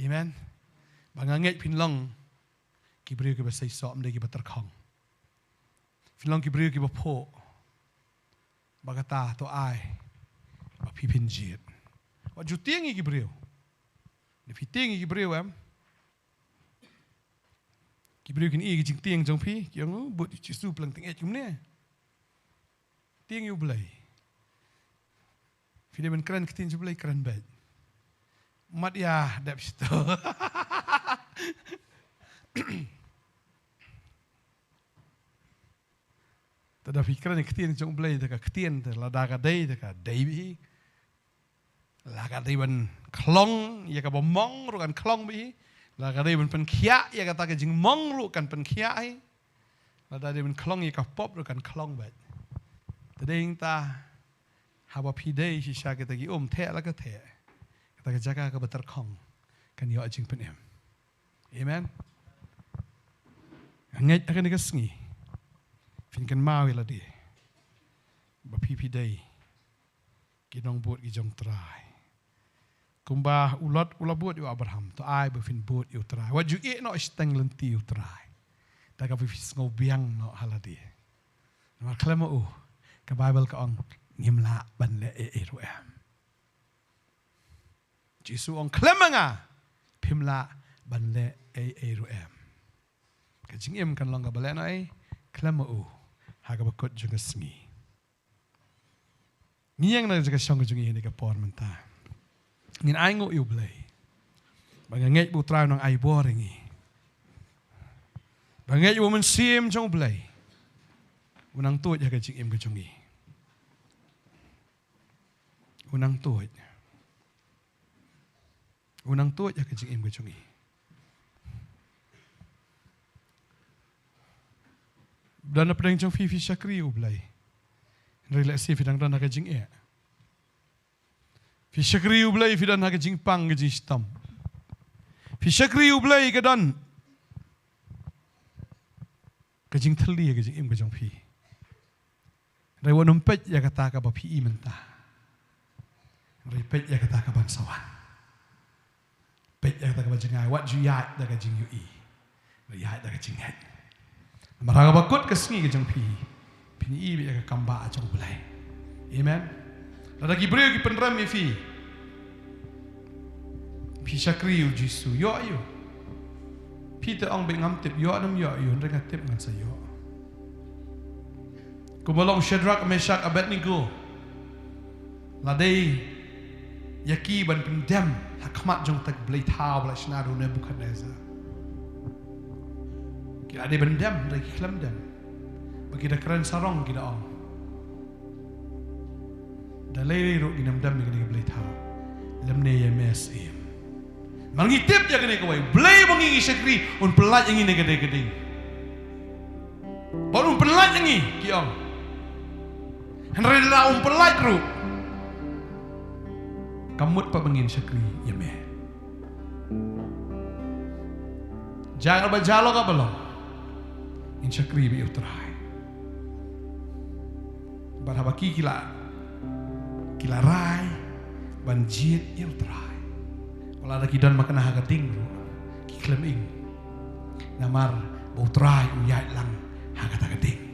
Amen. Ba nga ngeit phin long ki briew kiba seisoh, ym dei kiba tyrkhong. Phin long ki briew kiba phuh. Ba kata to ai ba phi phin jied. Wat ju tieng ïa ki briew. Lada phi tieng ïa ki briew, em, ki briew kin ïohi ïa ka jingtieng jong phi, ki ong, "Oh, bud Jisu plang, tieng eh kumne." Tieng ïa U Blei. Phi dei ban kren ktien jong U Blei, kren beit. Mat ïa dep shito. Te da phi kren ïa ka ktien jong U Blei, te ka ktien te lada ka dei te ka dei beit hi. Lada ka dei ban khlong ïa kaba mong ruh kan khlong beit hi. Lada ka dei ban pynkhiah ïa kata ka jingmong ruh kan pynkhiah hi. Lada dei ban khlong ïa ka pop ruh kan khlong beit. Te dei nangta haba phi dei shisha kita ki um, theh la ka theh, kata ka jaka kaba tyrkhong kan ïoh jingpynim. Amen. Nga ngeit ha kane ka sngi phin kynmaw ïa lade ba phi phi dei ki nongbud ki jong U Trai. Kumba u Lot u la bud ïa u Abraham, to ai ba phin bud ïa U Trai. Wat ju ïeh noh shiteng lynti ïa U Trai da kaba phi sngew biang noh ha lade. Namar khlem ma u, ka Baibl ka ong, ngim lah ban leh ei ei ruh em. Jisu ong, khlem ma nga phim lah ban leh ei ei ruh em. Ka jingim kan long kaba lehnohei khlem ma u ha kaba kut jong ka sngi. Ngi ïeng na ka jaka shong ka jong ngi ha kane ka por mynta. Ngin ainguh ïa U Blei ba nga ngeit ba U Trai u nang ai bor ïa ngi. Ba nga ngeit ba U Mynsiem jong U Blei u nang tuid ha ka jingim ka jong ngi. U nang tuid. U nang tuid ha ka jingim ka jong ngi. Don na pdeng jong phi, phi shakri U Blei, hynrei lehse phi dang don ha ka jingeh. Phi shakri U Blei, phi don ha ka jingpang ka jingshitom. Phi shakri U Blei, ka don ka jingthylli ha ka jingim ka jong phi. Hynrei wat nym peit ïa kata kaba phi i mynta, hynrei peit ïa kata kaban sa wan. Peit ïa kata kaba jngai, wat ju ïaid da ka jingïohi, hynrei ïaid da ka jingngeit. Namar ha kaba kut ka sngi ka jong phi, phin ïohi beit ïa ka kam bah jong U Blei. Amen. Lada ki briew ki pynrem ïa phi, phi shakri U Jisu, ïoh ïa u. Phi te ong beit ngam tip ïoh ne ym ïoh ïa u, hynrei nga tip ngan sa ïoh. Kumba long Shadrak, Meshak, Abednego, la dei ïa ki ban pyndem ha khmat jong uta u blei thaw ba la shna da u Nebukhadnessar. Ki la dei ban dem, hynrei ki khlem dem. Ba ki da kren sarong, ki da ong, da lei lei ruh ngin ym dem ïa kane ka blei thaw lymne ïa me Syiem. Namar ngi tip ïa kane kawei, U Blei ba ngi ngi shakri un pyllait ïa ngi na kane ka ding. Bad un pyllait ïa ngi, ki ong. Hynrei lada um pyllait ruh, kam mut pat ba ngin shakri ïa me. Jia kaba jia, long kaba long, ngin shakri beit ïa U Trai. Bad haba ki, ki la, ki la rai ban jied ïa U Trai, wat lada ki don makna ha ka ding ruh, ki khlem ing. Namar ba U Trai u ïaid lang ha kata ka ding.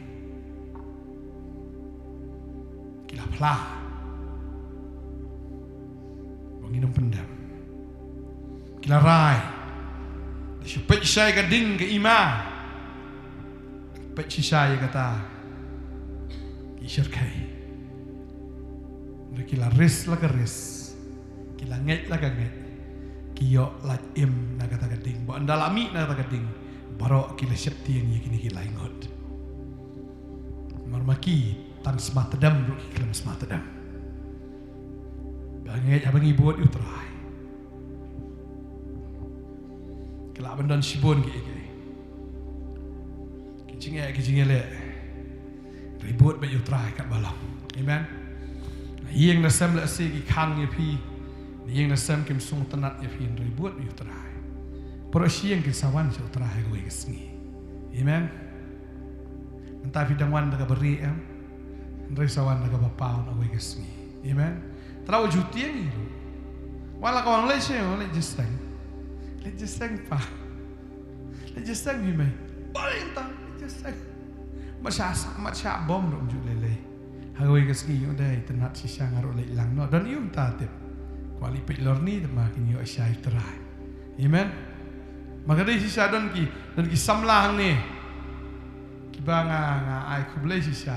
Ki la phla ba ngin ym pyndem. Ki la rai. Da shu peit shisha ïa ka ding ka ima, peit shisha ïa kata ki shyrkhei. Hynrei ki la risk la ka risk, ki la ngeit la ka ngeit, ki ïoh lait im na kata ka ding. Bad ynda la mih na kata ka ding, baroh ki la sheptieng ïa kine ki lai ngut. Namar ma ki tang sma tdem ruh ki khlem sma tdem. Ba nga ngeit haba ngi bud ïa U Trai, ki lah ban don shibun kiei kiei, ki jingeh, ki jingïaleh, hynrei bud beit ïa U Trai katba long. Amen. Na ïing na sem lehse ki khang ïa phi, na ïing na sem kim sngewtynnat ïa phi, hynrei bud beit ïa U Trai. Baroh shi ïing kin sa wan sha U Trai ha kawei ka sngi. Amen. Mynta phi dang wan da kaba rieh em, hynrei sa wan da kaba paw na kawei ka sngi. Amen. Te la wat ju tieng hi ruh. Wat la ka wan leit sha, leit jingïaseng. Leit jingïaseng pa. Leit jingïaseng hi mei. Ba leit mynta leit jingïaseng. Mat shah, mat shah bom ruh ym ju lei lei. Ha kawei ka sngi ïoh dei, tynnat shisha nga ruh leit lang noh. Don ïa u mynta tip. Kwah leit peit lorni te ma kin ïoh shai U Trai. Amen. Ma ka dei shisha don ki, don ki samla hangne kiba nga, nga ai khublei shisha.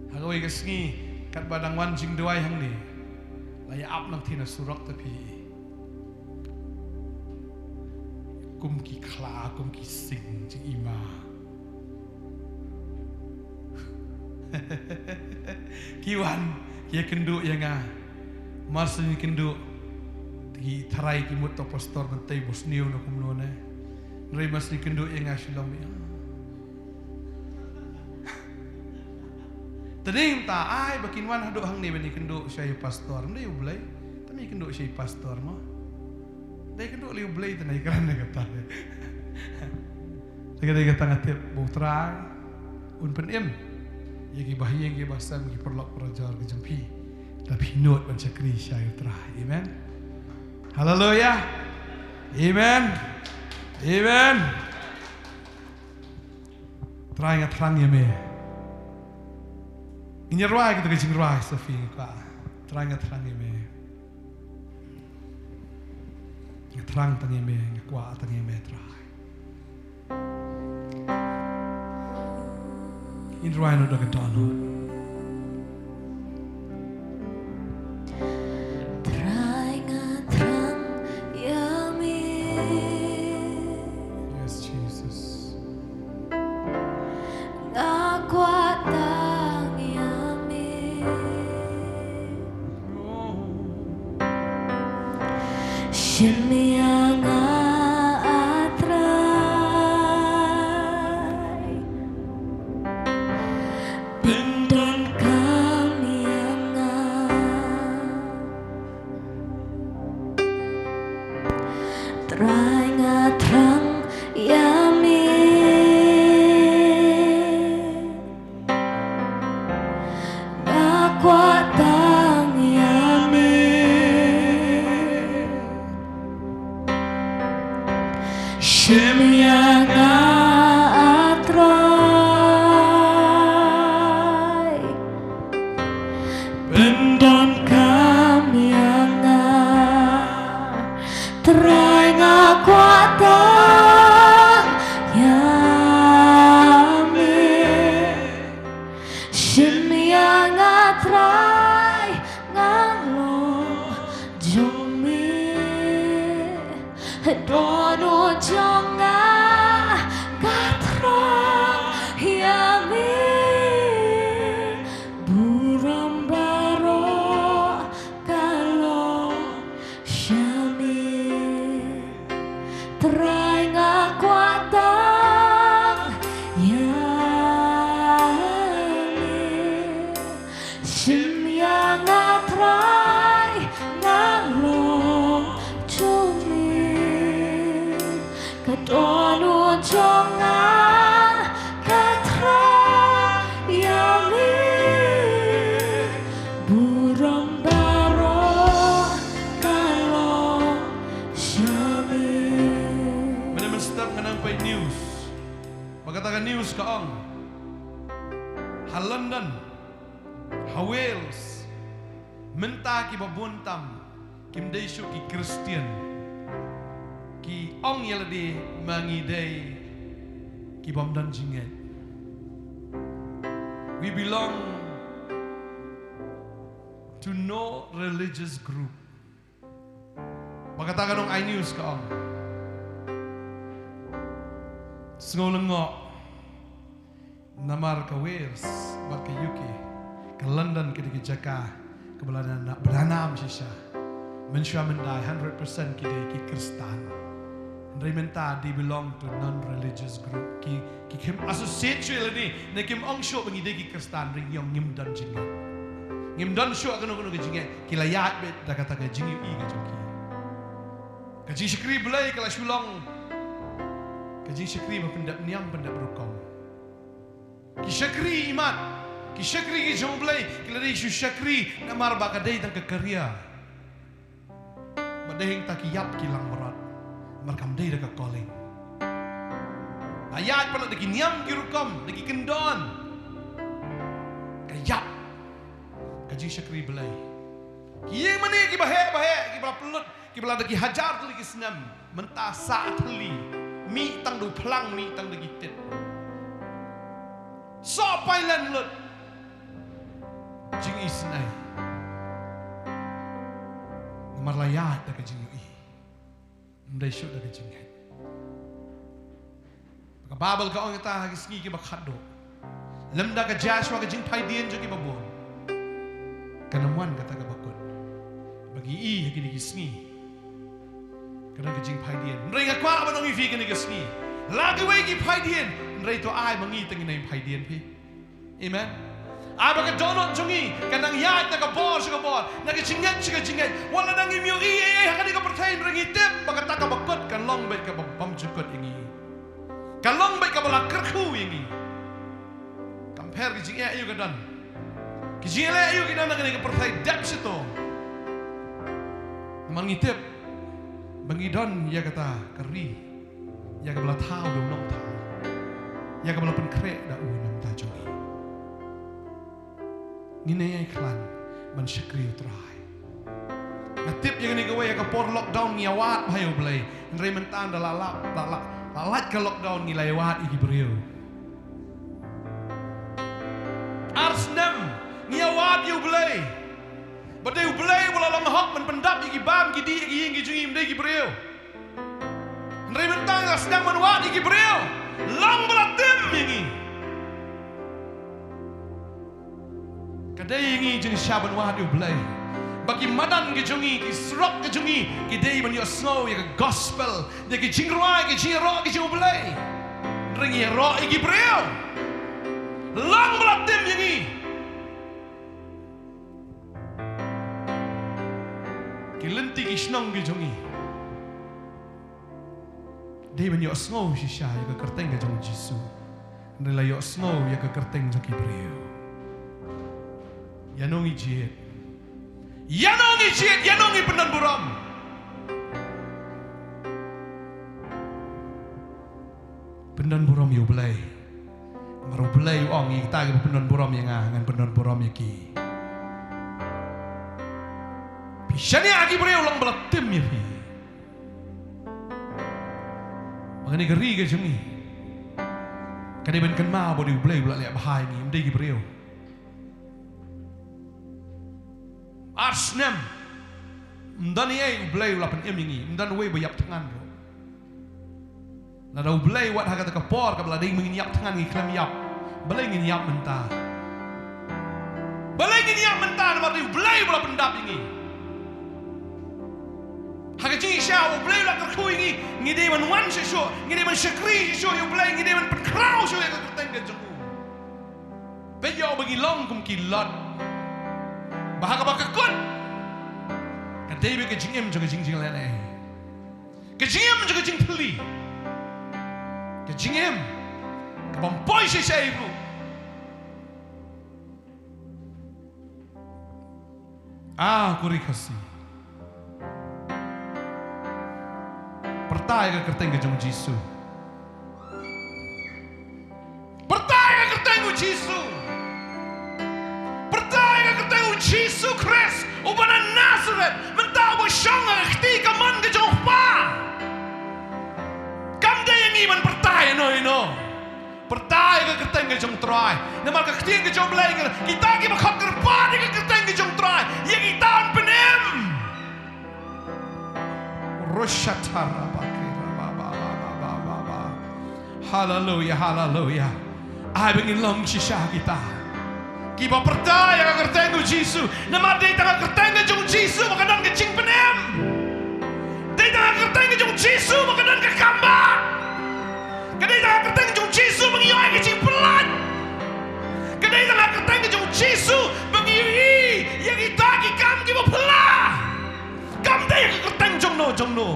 Ha kawei ka sngi katba dang wan jingduwai hangne, la ïa ap nangthie na surok te phi. Kum ki khla, kum ki sing jingima. Ki wan, ki ïakynduh ïa nga. Mar shu ïakynduh, te ki tharai ki mut uto u pastor mynta u bosniew ne kumno ne. Hynrei mar shu ïakynduh ïa nga shu long ïa. Te dei mynta ai ba kin wan haduh hangne ban ïakynduh sha ïa u pastor. Ym dei U Blei. Te ym ïakynduh sha ïa u pastor mo. Dei kynduh lei U Blei te na ïa kren na kata. Te ka dei kata nga tip ba U Trai un pynim ïa ki bahaïing ki bahasem, ki paralok parajor ki jong phi. Lada phi nud ban shakri sha ïa U Trai. Amen. Haleluia. Amen. Amen. Trai nga thrang ïa me. Ngin ïa rwai kita ki jingrwai sa phi nga kwah. Trai nga thrang ïa me. Nga thrang tang ïa me, nga kwah tang ïa me Trai. Ngin rwai noh da ka dohnud. Trai nga thrang ïa me. Yes, Jesus. Nga kwah tang ïa me. Shim ïa nga, ah Trai. Pyndonkam ïa nga. Trai nga thrang ïa me. Nga kwah tang ïa me. Shim ïa nga, ah Trai. Pyndonkam ïa nga. Trai nga kwah tang ïa me. Shim ïa nga Trai, nga long jong me. Dohnud jong nga ka thrang ïa me. Burom baroh ka long sha me. Trai nga kwah tang ïa me. Shim ïa nga Trai, nga long jong me. Ka dohnud jong nga ka thrang ïa me. Burom baroh ka long sha me. Mynne mynstep nga nang peit news. Ba kata ka news ka ong, ha London, ha Wales, mynta kiba bun tam kim dei shuh ki Khristan. Ki ong ïa lade ma ngi dei ki bym don jingngeit. We belong to no religious group. Ba kata ka nong ai news ka ong, sngew lyngngoh. Namar ka Wales bad ka U K, ka London ki dei ki jaka kaba la na, ba la nam shisha. Mynshuwa myndai hundred percent ki dei ki Khristan. Hynrei mynta they belong to non-religious group. Ki, ki kim associate shuh ïa lade, ne kim ong shuh ba ngi dei ki Khristan, hynrei ngi ong ngim don jingngeit. Ngim don shuh kano kano ka jingngeit, ki la ïaid beit da kata ka jingïohi ka jong ki. Ka jingshakri Blei ka la shu long ka jingshakri ba pyndep niam pyndep rukom. Ki shakri imat, ki shakri ki jong U Blei, ki la dei shu shakri namar ba ka dei tang ka career. Ba dei hangta ki ïap ki langbrot, namar kam dei da ka calling. La ïaid palat da ki niam ki rukom, da ki kyndon. Ka ïap ka jingshakri Blei. Ki ïing mane kiba heh ba heh, kiba la pynlut, kiba la da ki hajar tylli ki snem, mynta sah thylli, mih tang da u phlang, mih tang da ki tit. Soh pailen lut. Jingisynei. Namar la ïaid da ka jingïohi. Ym dei shuh da ka jingngeit. Ka Baibl ka ong ïa ta ha ki sngi kiba khatduh. Lymda ka Joshua ka jingphaidien jong ki babun, kan ym wan kata kaba kut. Ba ngi i ha kine ki sngi ka don ka jingphaidien. Hynrei nga kwah ban ong ïa phi kine ki sngi, la kiwei ki phaidien, hynrei to ai ma ngi te ngin ym phaidien phi. Amen. Ai ba ka dohnud jong ngi kan nang ïaid na ka bor sha ka bor, na ka jingngeit sha ka jingngeit. Wat la nang ngim ïohi ei ei ha kane ka pyrthei, hynrei ngi tip ba kata kaba kut kan long beit kaba bymjukut ïa ngi. Kan long beit kaba la kyrkhu ïa ngi. Kam pher ki jingeh aïu ka don, ki jingeh aïu ki don ha kane ka pyrthei dep shato. Namar ngi tip ba ngi don ïa kata ka ri, ïa kaba la thaw da u Nongthaw, ïa kaba la pynkhreh da u na ka bynta jong ngi. Ngin ïai khlaiñ ban shakri U Trai. Nga tip ïa kane kawei, ïa ka por lockdown ngi ïawad bha ïa U Blei. Hynrei mynta da la lap, la lap, la lait ka lockdown ngi la ïawad ïa ki briew. Ar snem ngi ïawad ïa U Blei. Ba dei U Blei uba la long hok ban pyndap ïa ki bam ki dih, ïa ki ïing ki jong ngi, ym dei ki briew. Hynrei mynta ngi la sdang ban wad ïa ki briew, long ba la tim ïa ngi. Ka dei ïa ngi jong ngi shah ban wad ïa U Blei, ba ki madan ki jong ngi, ki surok ki jong ngi, ki dei ban ïohsngew ïa ka gospel, ïa ki jingrwai, ki jingïaroh ki jong U Blei. Hynrei ngi ïaroh ïa ki briew, long ba la tim ïa ngi. Ki lynti ki shnong ki jong ngi dei ban ïohsngew shisha ïa ka kyrteng ka jong U Jisu. Hynrei la ïohsngew ïa ka kyrteng jong ki briew. Ïano ngi jied? Ïano ngi jied? Ïano ngi pyndonburom? Pyndonburom ïa U Blei. Namar U Blei u ong, ïa kita kiba pyndonburom ïa nga, ngan pyndonburom ïa ki. Phi shaniah ha ki briew, long ba la tim ïa phi. Ba kane ka ri ka jong ngi ka dei ban kynmaw ba dei U Blei uba la leh bha ïa ngi, ym dei ki briew. Ar snem ym don ei ei U Blei u la pynim ïa ngi, ym don uwei ba ïap thngan ruh. Lada U Blei wat ha kata ka por kaba la dei ba ngin ïap thngan ngi khlem ïap, balei ngin ïap mynta? Balei ngin ïap mynta? Namar dei U Blei uba la pyndap ïa ngi. Ha ka jingshisha U Blei u la kyrkhu ïa ngi, ngi dei ban wan shuh shuh, ngi dei ban shakri shuh shuh ïa U Blei, ngi dei ban pynkhraw shuh ïa ka kyrteng ka jong u. Peit ïa u ba ngi long kum ki Lot, ba ha kaba ka kut ka dei beit ka jingim jong ka jingjynjar lehnoh, ka jingim jong ka jingthylli, ka jingim ka bym poi shisha ruh. Ah, ko ri Khasi, pyrta ïa ka kyrteng ka jong U Jisu. Pyrta ïa ka kyrteng U Jisu. Pyrta ïa ka kyrteng U Jisu Khrist uba na Nasareth, mynta uba shong ha ka kti kamon ka jong U Kpa. Kam dei ïa ngi ban pyrta ïano ïano. Pyrta ïa ka kyrteng ka jong U Trai. Namar ka ktien ka jong U Blei ka ong, kita kiba khot kyrpad ïa ka kyrteng ka jong U Trai, ïa kita un pynim. Haleluya, haleluya. Ai ba ngin long shisha kita kiba pyrta ïa ka kyrteng U Jisu. Namar dei tang ha ka kyrteng ka jong U Jisu ba ka don ka jingpynim. Dei tang ha ka kyrteng ka jong U Jisu ba ka don ka kambah. Ka dei tang ha ka kyrteng ka jong U Jisu ba ngi ïoh ïa ka jingpyllait. Ka dei tang ha ka kyrteng ka jong U Jisu ba ngi ïohi ïa kita ki kam kiba phylla. Kam dei ha ka kyrteng jong no jong no.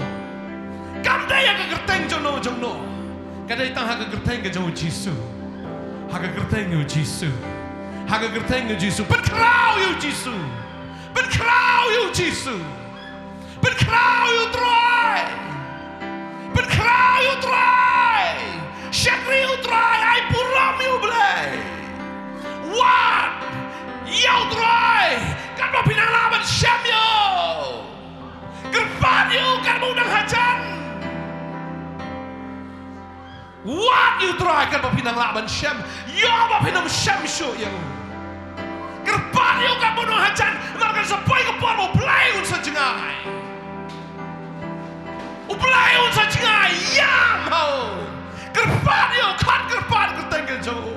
Kam dei ha ka kyrteng jong no jong no. Ka dei tang ha ka kyrteng ka jong U Jisu. Ha ka kyrteng U Jisu. Ha ka kyrteng U Jisu. Pynkhraw ïa U Jisu. Pynkhraw ïa U Jisu. Pynkhraw ïa U Trai. Pynkhraw ïa U Trai. Shakri ïa U Trai, ai burom ïa U Blei. Wad ïa U Trai katba phi nang lah ban shem ïa u. Kyrpad ïa u katba u nang hajan. Wad ïa U Trai katba phi nang lah ban shem, ïoh ba phin ym shem shuh ïa u. Kyrpad ïa u katba u nang hajan, namar kan sa poi ka por ba U Blei un sa jngai. U Blei un sa jngai ïa u. Kyrpad ïa u, khot kyrpad kyrteng ka jong u.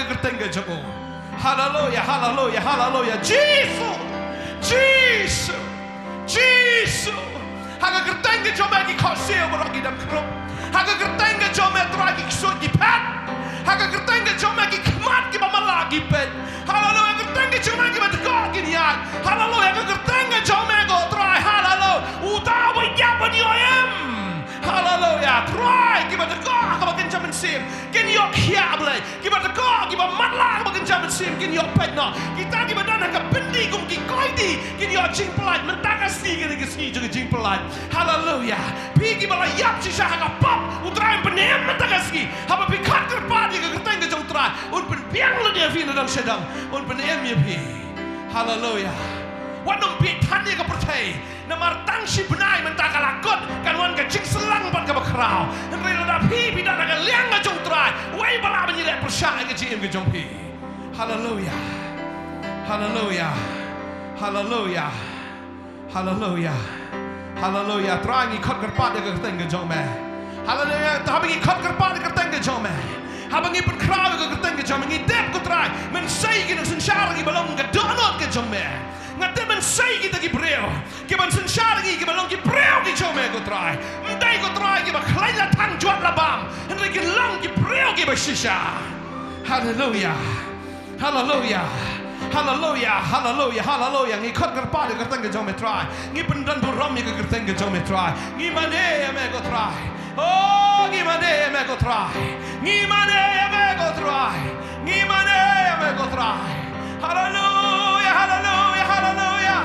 ka kyrteng ka jong u. Haleluya, haleluya, haleluya. Jisu, Jisu, Jisu. Ha ka kyrteng ka jong me ki khohsiew baroh ki dam khrup. Ha ka kyrteng ka jong me Trai ki ksuid ki phet. Ha ka kyrteng ka jong me ki khmat kiba matlah ki peit. Haleluya, ka kyrteng ka jong me kiba dkoh kin ïaid. Haleluya, ka kyrteng ka jong me ko Trai. Haleluya. Uta uba ïap un ïoh im. Haleluya. Trai, kiba dkoh ha kaba kynja mynsiem kin ïoh khiah, Blei. Kiba dkoh, kiba matlah ha kaba kynja mynsiem kin ïoh peit noh. Kita kiba don ha ka byndi kum ki koidi kin ïoh jingpyllait. Mynta ka sngi kane ka sngi jong ka jingpyllait. Haleluya. Phi kiba la ïap shisha ha ka pop, U Trai un pynim mynta ka sngi. Haba phi khot kyrpad ïa ka kyrteng ka jong U Trai, un pynbiang lut ïa phi na dang sha dang. Un pynim ïa phi. Haleluya. Wat nym bieit than ïa ka pyrthei. Namar tang shi bnai mynta ka la kut, kan wan ka jingsyllangmat kaba khraw. Hynrei lada phi, phi don ha ka liang ka jong U Trai, uei ba lah ban ïaleh pyrshah ïa ka jingim ka jong phi. Haleluya. Haleluya. Haleluya. Haleluya. Haleluya. Trai, ngi khot kyrpad ïa ka kyrteng ka jong me. Haleluya. Te haba ngi khot kyrpad ïa ka kyrteng ka jong me, haba ngi pynkhraw ïa ka kyrteng ka jong me, ngi tip ko Trai, mynsiem ki nongsynshar ngi ba long ka dohnud ka jong me. Nga tip mynsiem kita ki briew kiban synshar ngi, kiba long ki briew ki jong me ko Trai. Ym dei ko Trai kiba khlaiñ la thang jwat la bam, hynrei ki long ki briew kiba shisha. Haleluya. Haleluya. Haleluya. Haleluya. Haleluya. Ngi khot kyrpad ïa ka kyrteng ka jong me Trai. Ngi pyndonburom ïa ka kyrteng ka jong me Trai. Ngi mane ïa me ko Trai. Oh, ngi mane ïa me ko Trai. Ngi mane ïa me ko Trai. Ngi mane ïa me ko Trai. Haleluya, haleluya, haleluya.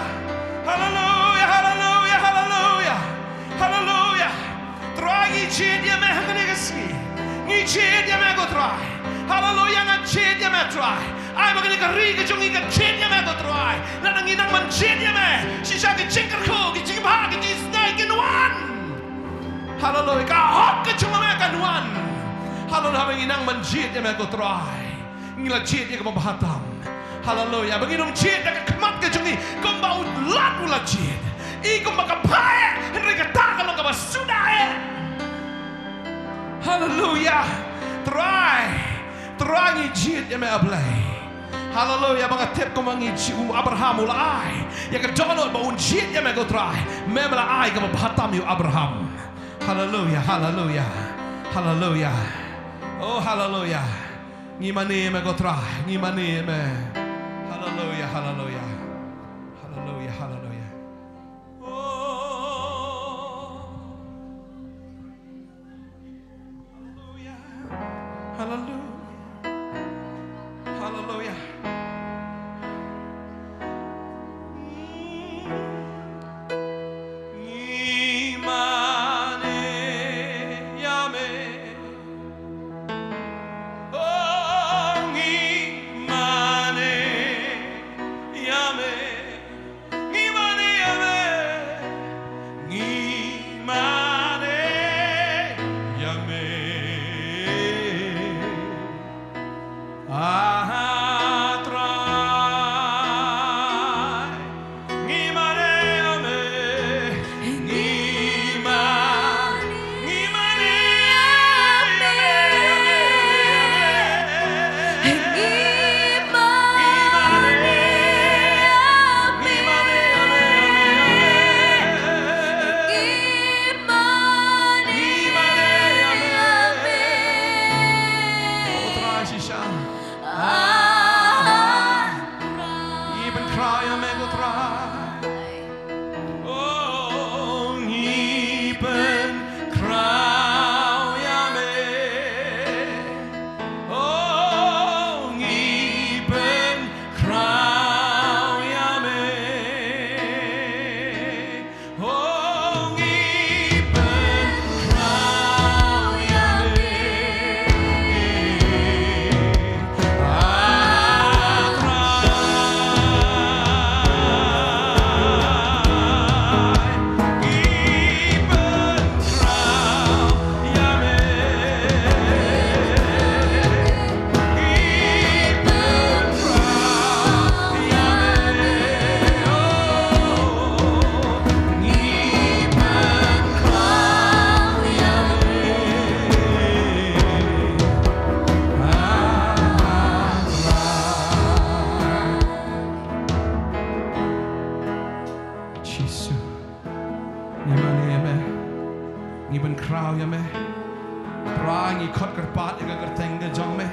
Haleluya, haleluya, haleluya. Haleluya. Trai, ngi jied ïa me ha kane ka sngi. Ngi jied ïa me ko Trai. Haleluya, nga jied ïa me Trai. Ai ba kane ka ri ka jong ngi ka jied ïa me ko Trai. Lada ngi nang ban jied ïa me, shisha ki jingkyrkhu, ki jingbha, ki jingisnei kin wan. Haleluya. Ka hok ka jong me kan wan. Haleluya. Haba ngi nang ban jied ïa me ko Trai, ngi la jied ïa kaba bha tam. Haleluya. Ba ngin ym jied da ka khmat ka jong ngi kumba u Lot u la jied. I kumba ka bha eh, hynrei kata ka long kaba suda eh. Haleluya. Trai, Trai, ngi jied ïa me, A Blei. Haleluya. Ba nga tip kumba ngi jied, u Abraham u la ai ïa ka dohnud ba un jied ïa me ko Trai, me me la ai kaba bha tam ïa u Abraham. Haleluya, haleluya, haleluya. Oh, haleluya. Ngi mane ïa me ko Trai, ngi mane ïa me. Haleluya, haleluya. Haleluya, haleluya. Oh. Haleluya. Haleluya. Haleluya. Ngi mane ïa me. Oh, ngi mane ïa me. Ngi mane Ngi pynkhraw ïa me. Trai, ngi khot kyrpad ïa ka kyrteng ka jong me.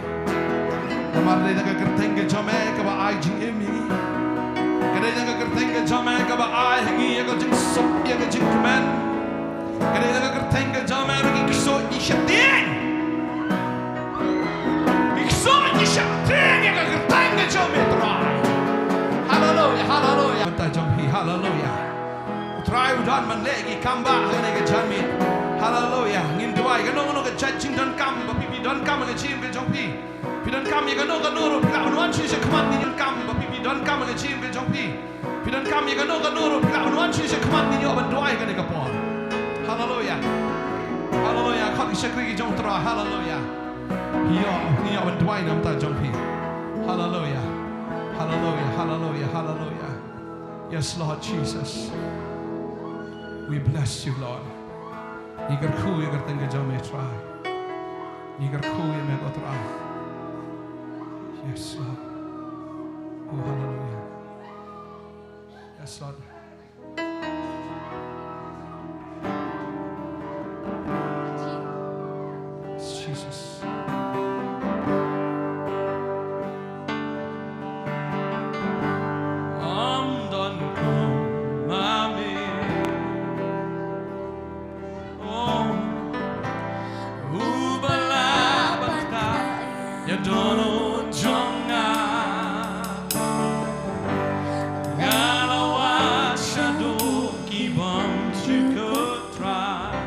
Namar dei da ka kyrteng ka jong me kaba ai jingim ïa ngi. Ka dei da ka kyrteng ka jong me kaba ai ha ngi ïa ka jingsuk, ïa ka jingkmen. Ka dei da ka kyrteng ka jong me ba ngi ksuid ngi sheptieng. Ngi ksuid ngi sheptieng ïa ka kyrteng ka jong me Trai. Haleluia, haleluia. Mynta jong phi, haleluia. U Trai u don ban leh ki kam ba ha kane ka janmiet. Haleluia. Ngin duwai kano kano ka jait jingdonkam ba phi, phi donkam ha ka jingim ka jong phi. Phi donkam ïa kano kano ruh phi lah ban wan sha khmat ngi, donkam ba phi, phi donkam ha ka jingim ka jong phi. Phi donkam ïa kano kano ruh phi lah ban wan sha khmat ngi, ïoh ban duwai kane ka por. Haleluia. Haleluia. Khot ki shakri ki jong u Trai. Haleluia. Ïoh, ïoh ban duwai namar jong phi. Haleluia. Haleluia. Haleluia. Haleluia. Yes, Lord Jesus. We bless you, Lord. Ngi kyrkhu ïa ka kyrteng ka jong me Trai. Ngi kyrkhu ïa me ko Trai. Yes, Lord. Oh, haleluia. Yes, Lord. Jesus. Ym don kum ma me. Oh, uba lah ban ktah ïa dohnud jong nga. Nga la wad shaduh ki bymjukut Trai,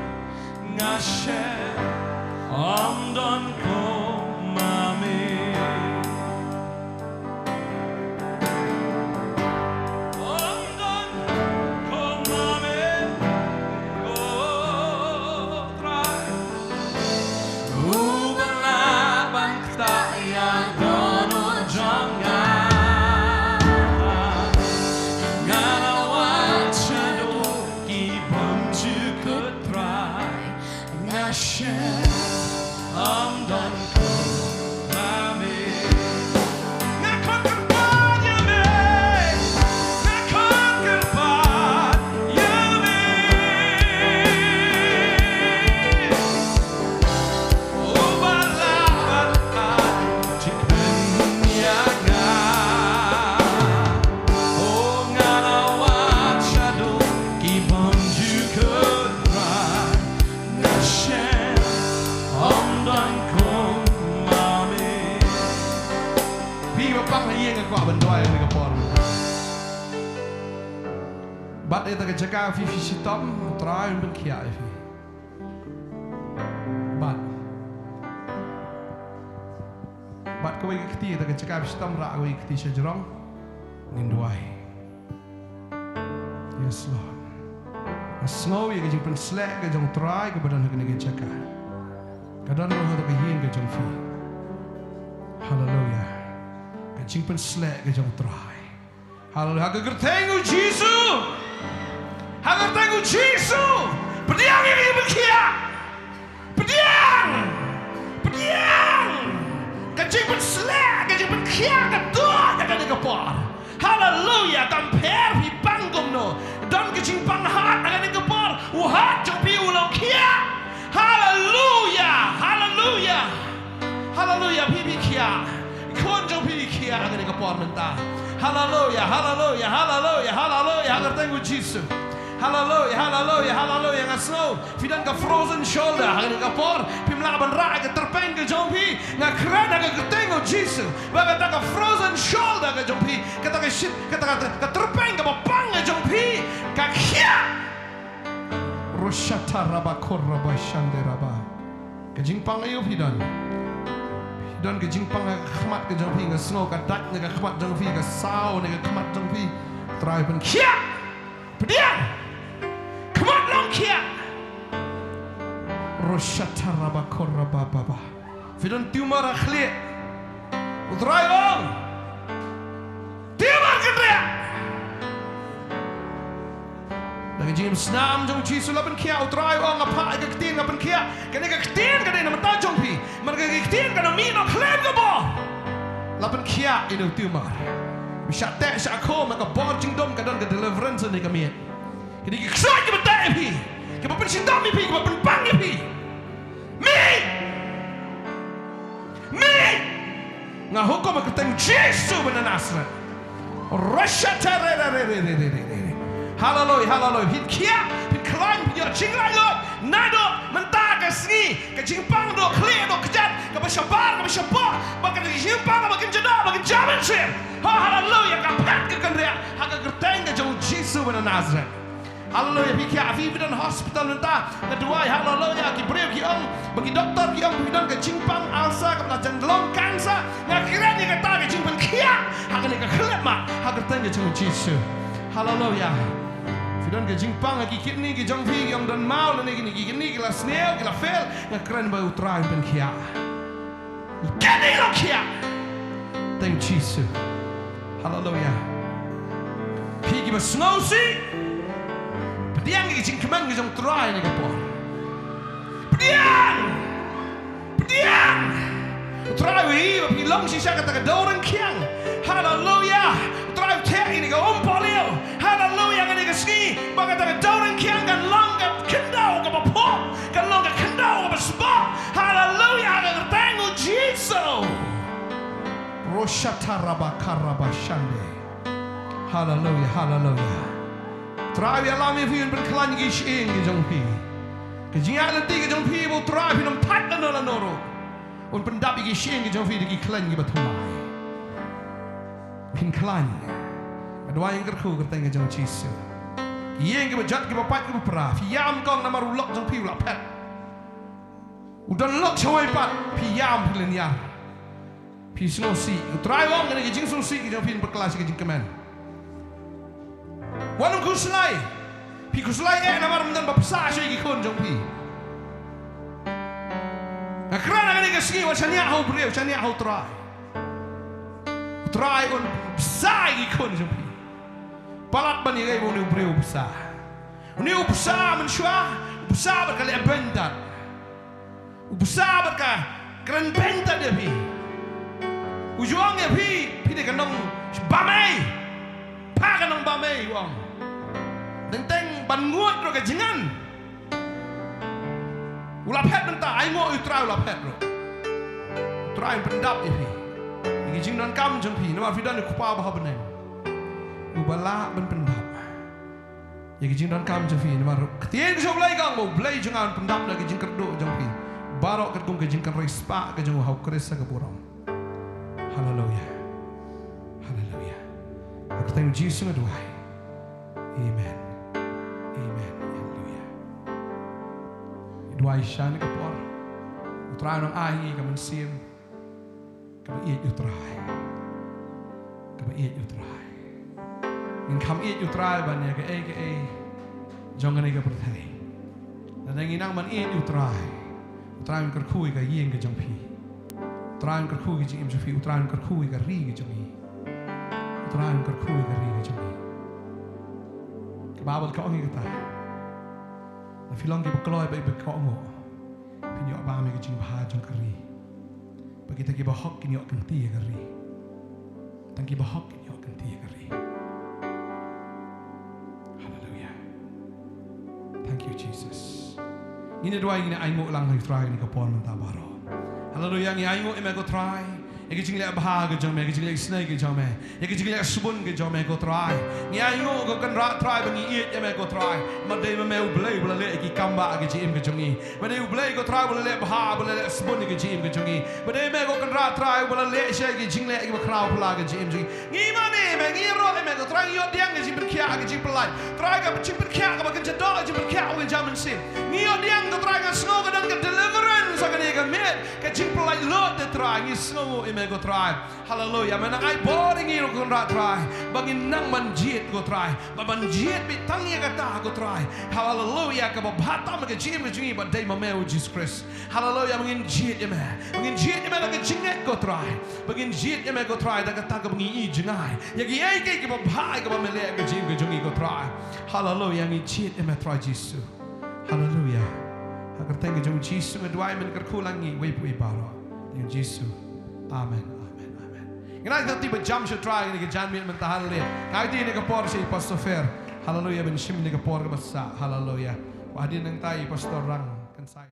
nga shem ym don kum ma me. Ym don kum ma me, oh Trai. Uba lah ban ktah ïa dohnud jong nga. Nga la wad shaduh ki bymjukut Trai, nga shem ym don kum ma me. Nga khot kyrpad ïa me. Nga khot kyrpad ïa me. Uba lah ban ai jingkmen ïa nga. Oh, nga la wad shaduh ki bymjukut Trai, nga shem ym don kum ma me. Phi ba pang ha ïing, nga kwah ban duwai ha kane ka por. Bat ïa kata ka jaka phi, phi shitom, U Trai un pynkhiah ïa phi. Bat. Bat kawei ka kti, kata ka jaka phi shitom, rah kawei ka kti sha jrong. Ngin duwai. Yes, Lord. Nga sngew ïa ka jingpynsleh ka jong U Trai kaba don ha kane ka jaka. Ka don ruh ha ka ïing ka jong phi. Haleluia. Ka jingpynsleh ka jong U Trai. Haleluia. Ha ka kyrteng U Jisu. Ha ka kyrteng U Jisu. Pdiang ïa ka jingpynkhiah. Pdiang! Pdiang! Ka jingpynsleh, ka jingpynkhiah ka don ha kane ka por. Haleluia! Kam pher phi pang kumno. Don ka jingpang hat ha kane ka por. U hat jong phi u long khiah. Haleluia! Haleluia! Haleluia! Phi, phi khiah. Khun jong phi khiah ha kane ka por mynta. Haleluia! Haleluia! Haleluia! Haleluia! Ha ka kyrteng U Jisu. Haleluia! Haleluia! Haleluia! Nga sngew phi don ka frozen shoulder ha kane ka por, phim lah ban rah ïa ka tyrpeng ka jong phi. Nga kren ha ka kyrteng U Jisu ba kata ka frozen shoulder ka jong phi, kata ka shit, kata ka, ka tyrpeng kaba pang ka jong phi, ka khiah. Roshata raba koraba shande raba. Ka jingpang aïu phi don? Phi don ka jingpang ha ka khmat ka jong phi, nga sngew ka dait na ka khmat jong phi, ka saw na ka khmat jong phi. Trai pynkhiah. Pdiang. Khmat long khiah. Roshata raba koraba baba. Phi don tumor ha khlieh. U Trai ong. Tumor kynriah. Da ka jingim snam jong U Jisu la pynkhiah, U Trai ong nga phah ïa ka ktien nga pynkhiah. Kane ka ktien ka dei na bynta jong phi. Namar ka ktien ka na mih na khlem ka bor. La pynkhiah ïa u tumor. Phi shah teh shah khum ha ka bor jingdum ka don ka deliverance ne ka miet. Kine ki kshaid kiba teh ïa phi, kiba pynshitom ïa phi, kiba pynpang Nga hukum ha ka kyrteng Jisu ba na Nasareth. Rashata re re re re re re re re. Haleluya, haleluya. Phin khiah, phin khlaiñ, phin ïoh jinglaitluid. Naduh mynta ka sngi, ka jingpang duh khlieh duh kjat, kaba shabar, kaba shapoh, bad ka jingpang ba kynja doh, ba kynja mynsiem. Ha, haleluya, ka phet ka kynriah ha ka kyrteng ka jong Jisu ba na Nasareth. Haleluya, phi khiah, phi, phi don hospital mynta. Nga duwai, haleluya, ki briew ki ong, ba ki doktor ki ong phi don ka jingpang ulcer, kaba la jan long cancer. Nga kren ïa kata ka jingpynkhiah ha kane ka khyllipmat ha ka kyrteng ka jong Jisu. Haleluya. Phi don ka jingpang ha ki kidney ki jong phi, ki ong don maw, lane kine ki kidney ki la sniew, ki la fail. Nga kren ba U Trai un pynkhiah. Kane long khiah. Thank Jisu. Haleluya. Phi kiba sngewsih, pdiang ïa ka jingkmen ka jong U Trai ha kane ka por. Pdiang. Pdiang. U Trai u ïohi ba phi long shisha kata ka dewryngkhiang. Haleluya. U Trai u theh ïa kane ka umpohliew. Haleluya, kane ka sngi ba kata ka dewryngkhiang kan long ka khyndew kaba phuh, kan long ka khyndew kaba spah. Haleluya, ha ka kyrteng U Jisu. Roshatarabakarabasyande. Haleluya, haleluya. Trai u ïalam ïa phi, un pynkhlaiñ ïa ki shyieng ki jong phi. Ka jingïaid lynti ki jong phi bad U Trai, phin ym thait lano lano ruh. Un pyndap ïa ki shyieng ki jong phi da ki khlaiñ kiba thymmai. Phin khlaiñ. Nga duwai ïa ka kyrkhu ha ka kyrteng ka jong U Jisu. Ki ïing kiba jot, kiba pait, kiba pra, phi ïam kong namar u lok jong phi u la phet. U don lok shawei pat, phi ïam, phi lynñiar. Phi sngewsih. U Trai u ong kane ka jingsngewsih ka jong phi yn bakla sha ka jingkmen. Wat nym khuslai. Phi khuslai eh namar ym don ba pynbsa shuh ïa ki khun jong phi. Nga kren ha kane ka sngi, wat shaniah ha u briew, shaniah ha U Trai. U Trai un pynbsa ïa ki khun jong phi. Palat ban ïa kaei ba une u briew u pynbsa. Une u pynbsa mynshuwa, u pynbsa bad ka leh beiñ tad. U pynbsa bad ka kren beiñ tad ïa phi. U ju ong ïa phi, phi dei ka nongbam ei. Pha ka nongbam ei, u ong. Teng teng ban nguid ruh ka jingngeit. U la phet mynta, ainguh ïa U Trai u la phet ruh. U Trai un pyndap ïa phi. Ïa ki jingdonkam jong phi, namar phi don ïa U Kpa uba ha bneng. Uba lah ban pyndap ïa ki jingdonkam jong phi, namar ka ktien ka jong U Blei ka ong ba U Blei jong nga un pyndap na ki jingkyrduh jong phi baroh katkum ka jingkynrei spah ka jong u ha U Khrist ha ka burom. Haleluya. Haleluya. Ha ka kyrteng U Jisu nga duwai. Amen. Amen. Haleluya. Duwai sha kane ka por. U Trai un ai ngi ka mynsiem kaba ïeit ïa U Trai. Kaba ïeit ïa U Trai. Ngin kham ïeit ïa U Trai ban ïa kaei kaei jong kane ka pyrthei. Lada ngi nang ban ïeit ïa U Trai, U Trai un kyrkhu ïa ka ïing ka jong phi. U Trai un kyrkhu ïa ka jingim jong phi, U Trai un kyrkhu ïa ka ri ka jong ngi. U Trai un kyrkhu ïa ka ri ka jong ngi. Ka Baibl ka ong ïa kata. Lada phi long kiba kloi bad kiba kohnguh, phin ïoh bam ïa ka jingbha jong ka ri. Bad kita kiba hok kin ïoh kynti ïa ka ri. Tang kiba hok kin ïoh kynti ïa ka ri. Haleluya. Thank you, Jesus. Ngin ïa duwai, ngin ïa ainguh lang ha U Trai ha kane ka por mynta baroh. Haleluya, ngi ainguh ïa me ko Trai. Ïa ka jingleh bha ka jong me, ïa ka jingleh isynei ka jong me. Ïa ka jingleh sbun ka jong me ko Trai. Ngi ainguh ko Kynrad Trai ba ngi ïeit ïa me ko Trai. Namar dei ma me U Blei uba la leh ïa ki kam bah ha ka jingim ka jong ngi. Ba dei U Blei ko Trai uba la leh bha, uba la leh sbun ïa ka jingim ka jong ngi. Ba dei me ko Kynrad Trai uba la leh sha ïa ki jingleh kiba khraw phylla ha ka jingim jong ngi. Ngi mane ïa me, ngi ïaroh ïa me ko Trai, ngi ïoh pdiang ïa ka jingpynkhiah ha ka jingpynlait. Trai, ka jingpynkhiah kaba kynja doh, ka jingpynkhiah kaba kynja mynsiem. Ngi ïoh pdiang ko Trai, nga sngew ka don ka deliverance ha kane ka miet. Ka jingpynlait lut te Trai, ngi sngewnguh ïa me ko Trai. Haleluya. Me nang ai bor ïa ngi ruh ko Kynrad Trai, ba ngin nang ban jied ko Trai, ba ban jied beit tang ïa kata ko Trai. Haleluya. Kaba bha tam ha ka jingim ka jong ngi ba dei ma me U Jisu Khrist. Haleluya. Ba ngin jied ïa me, ba ngin jied ïa me da ka jingngeit ko Trai, ba ngin jied ïa me ko Trai da kata kaba ngi i jngai ïa kiei kiei kiba bha kaba me leh ha ka jingim ka jong ngi ko Trai. Haleluya. Ngi jied ïa me Trai Jisu. Haleluya. Ha ka kyrteng ka jong U Jisu nga duwai, men kyrkhu lang ïa ngi uwei pa uwei baroh. Kyrteng U Jisu. Amen. Amen. Amen. Ngin ai kti ba jam sha U Trai ha kane ka janmiet mynta, haleluya. Nga ai kti ha kane ka por sha i Pastor Fer. Haleluya. Ban shim ha kane ka por kaba sah. Haleluya. Bad hadien nangta i Pastor Rang kan sa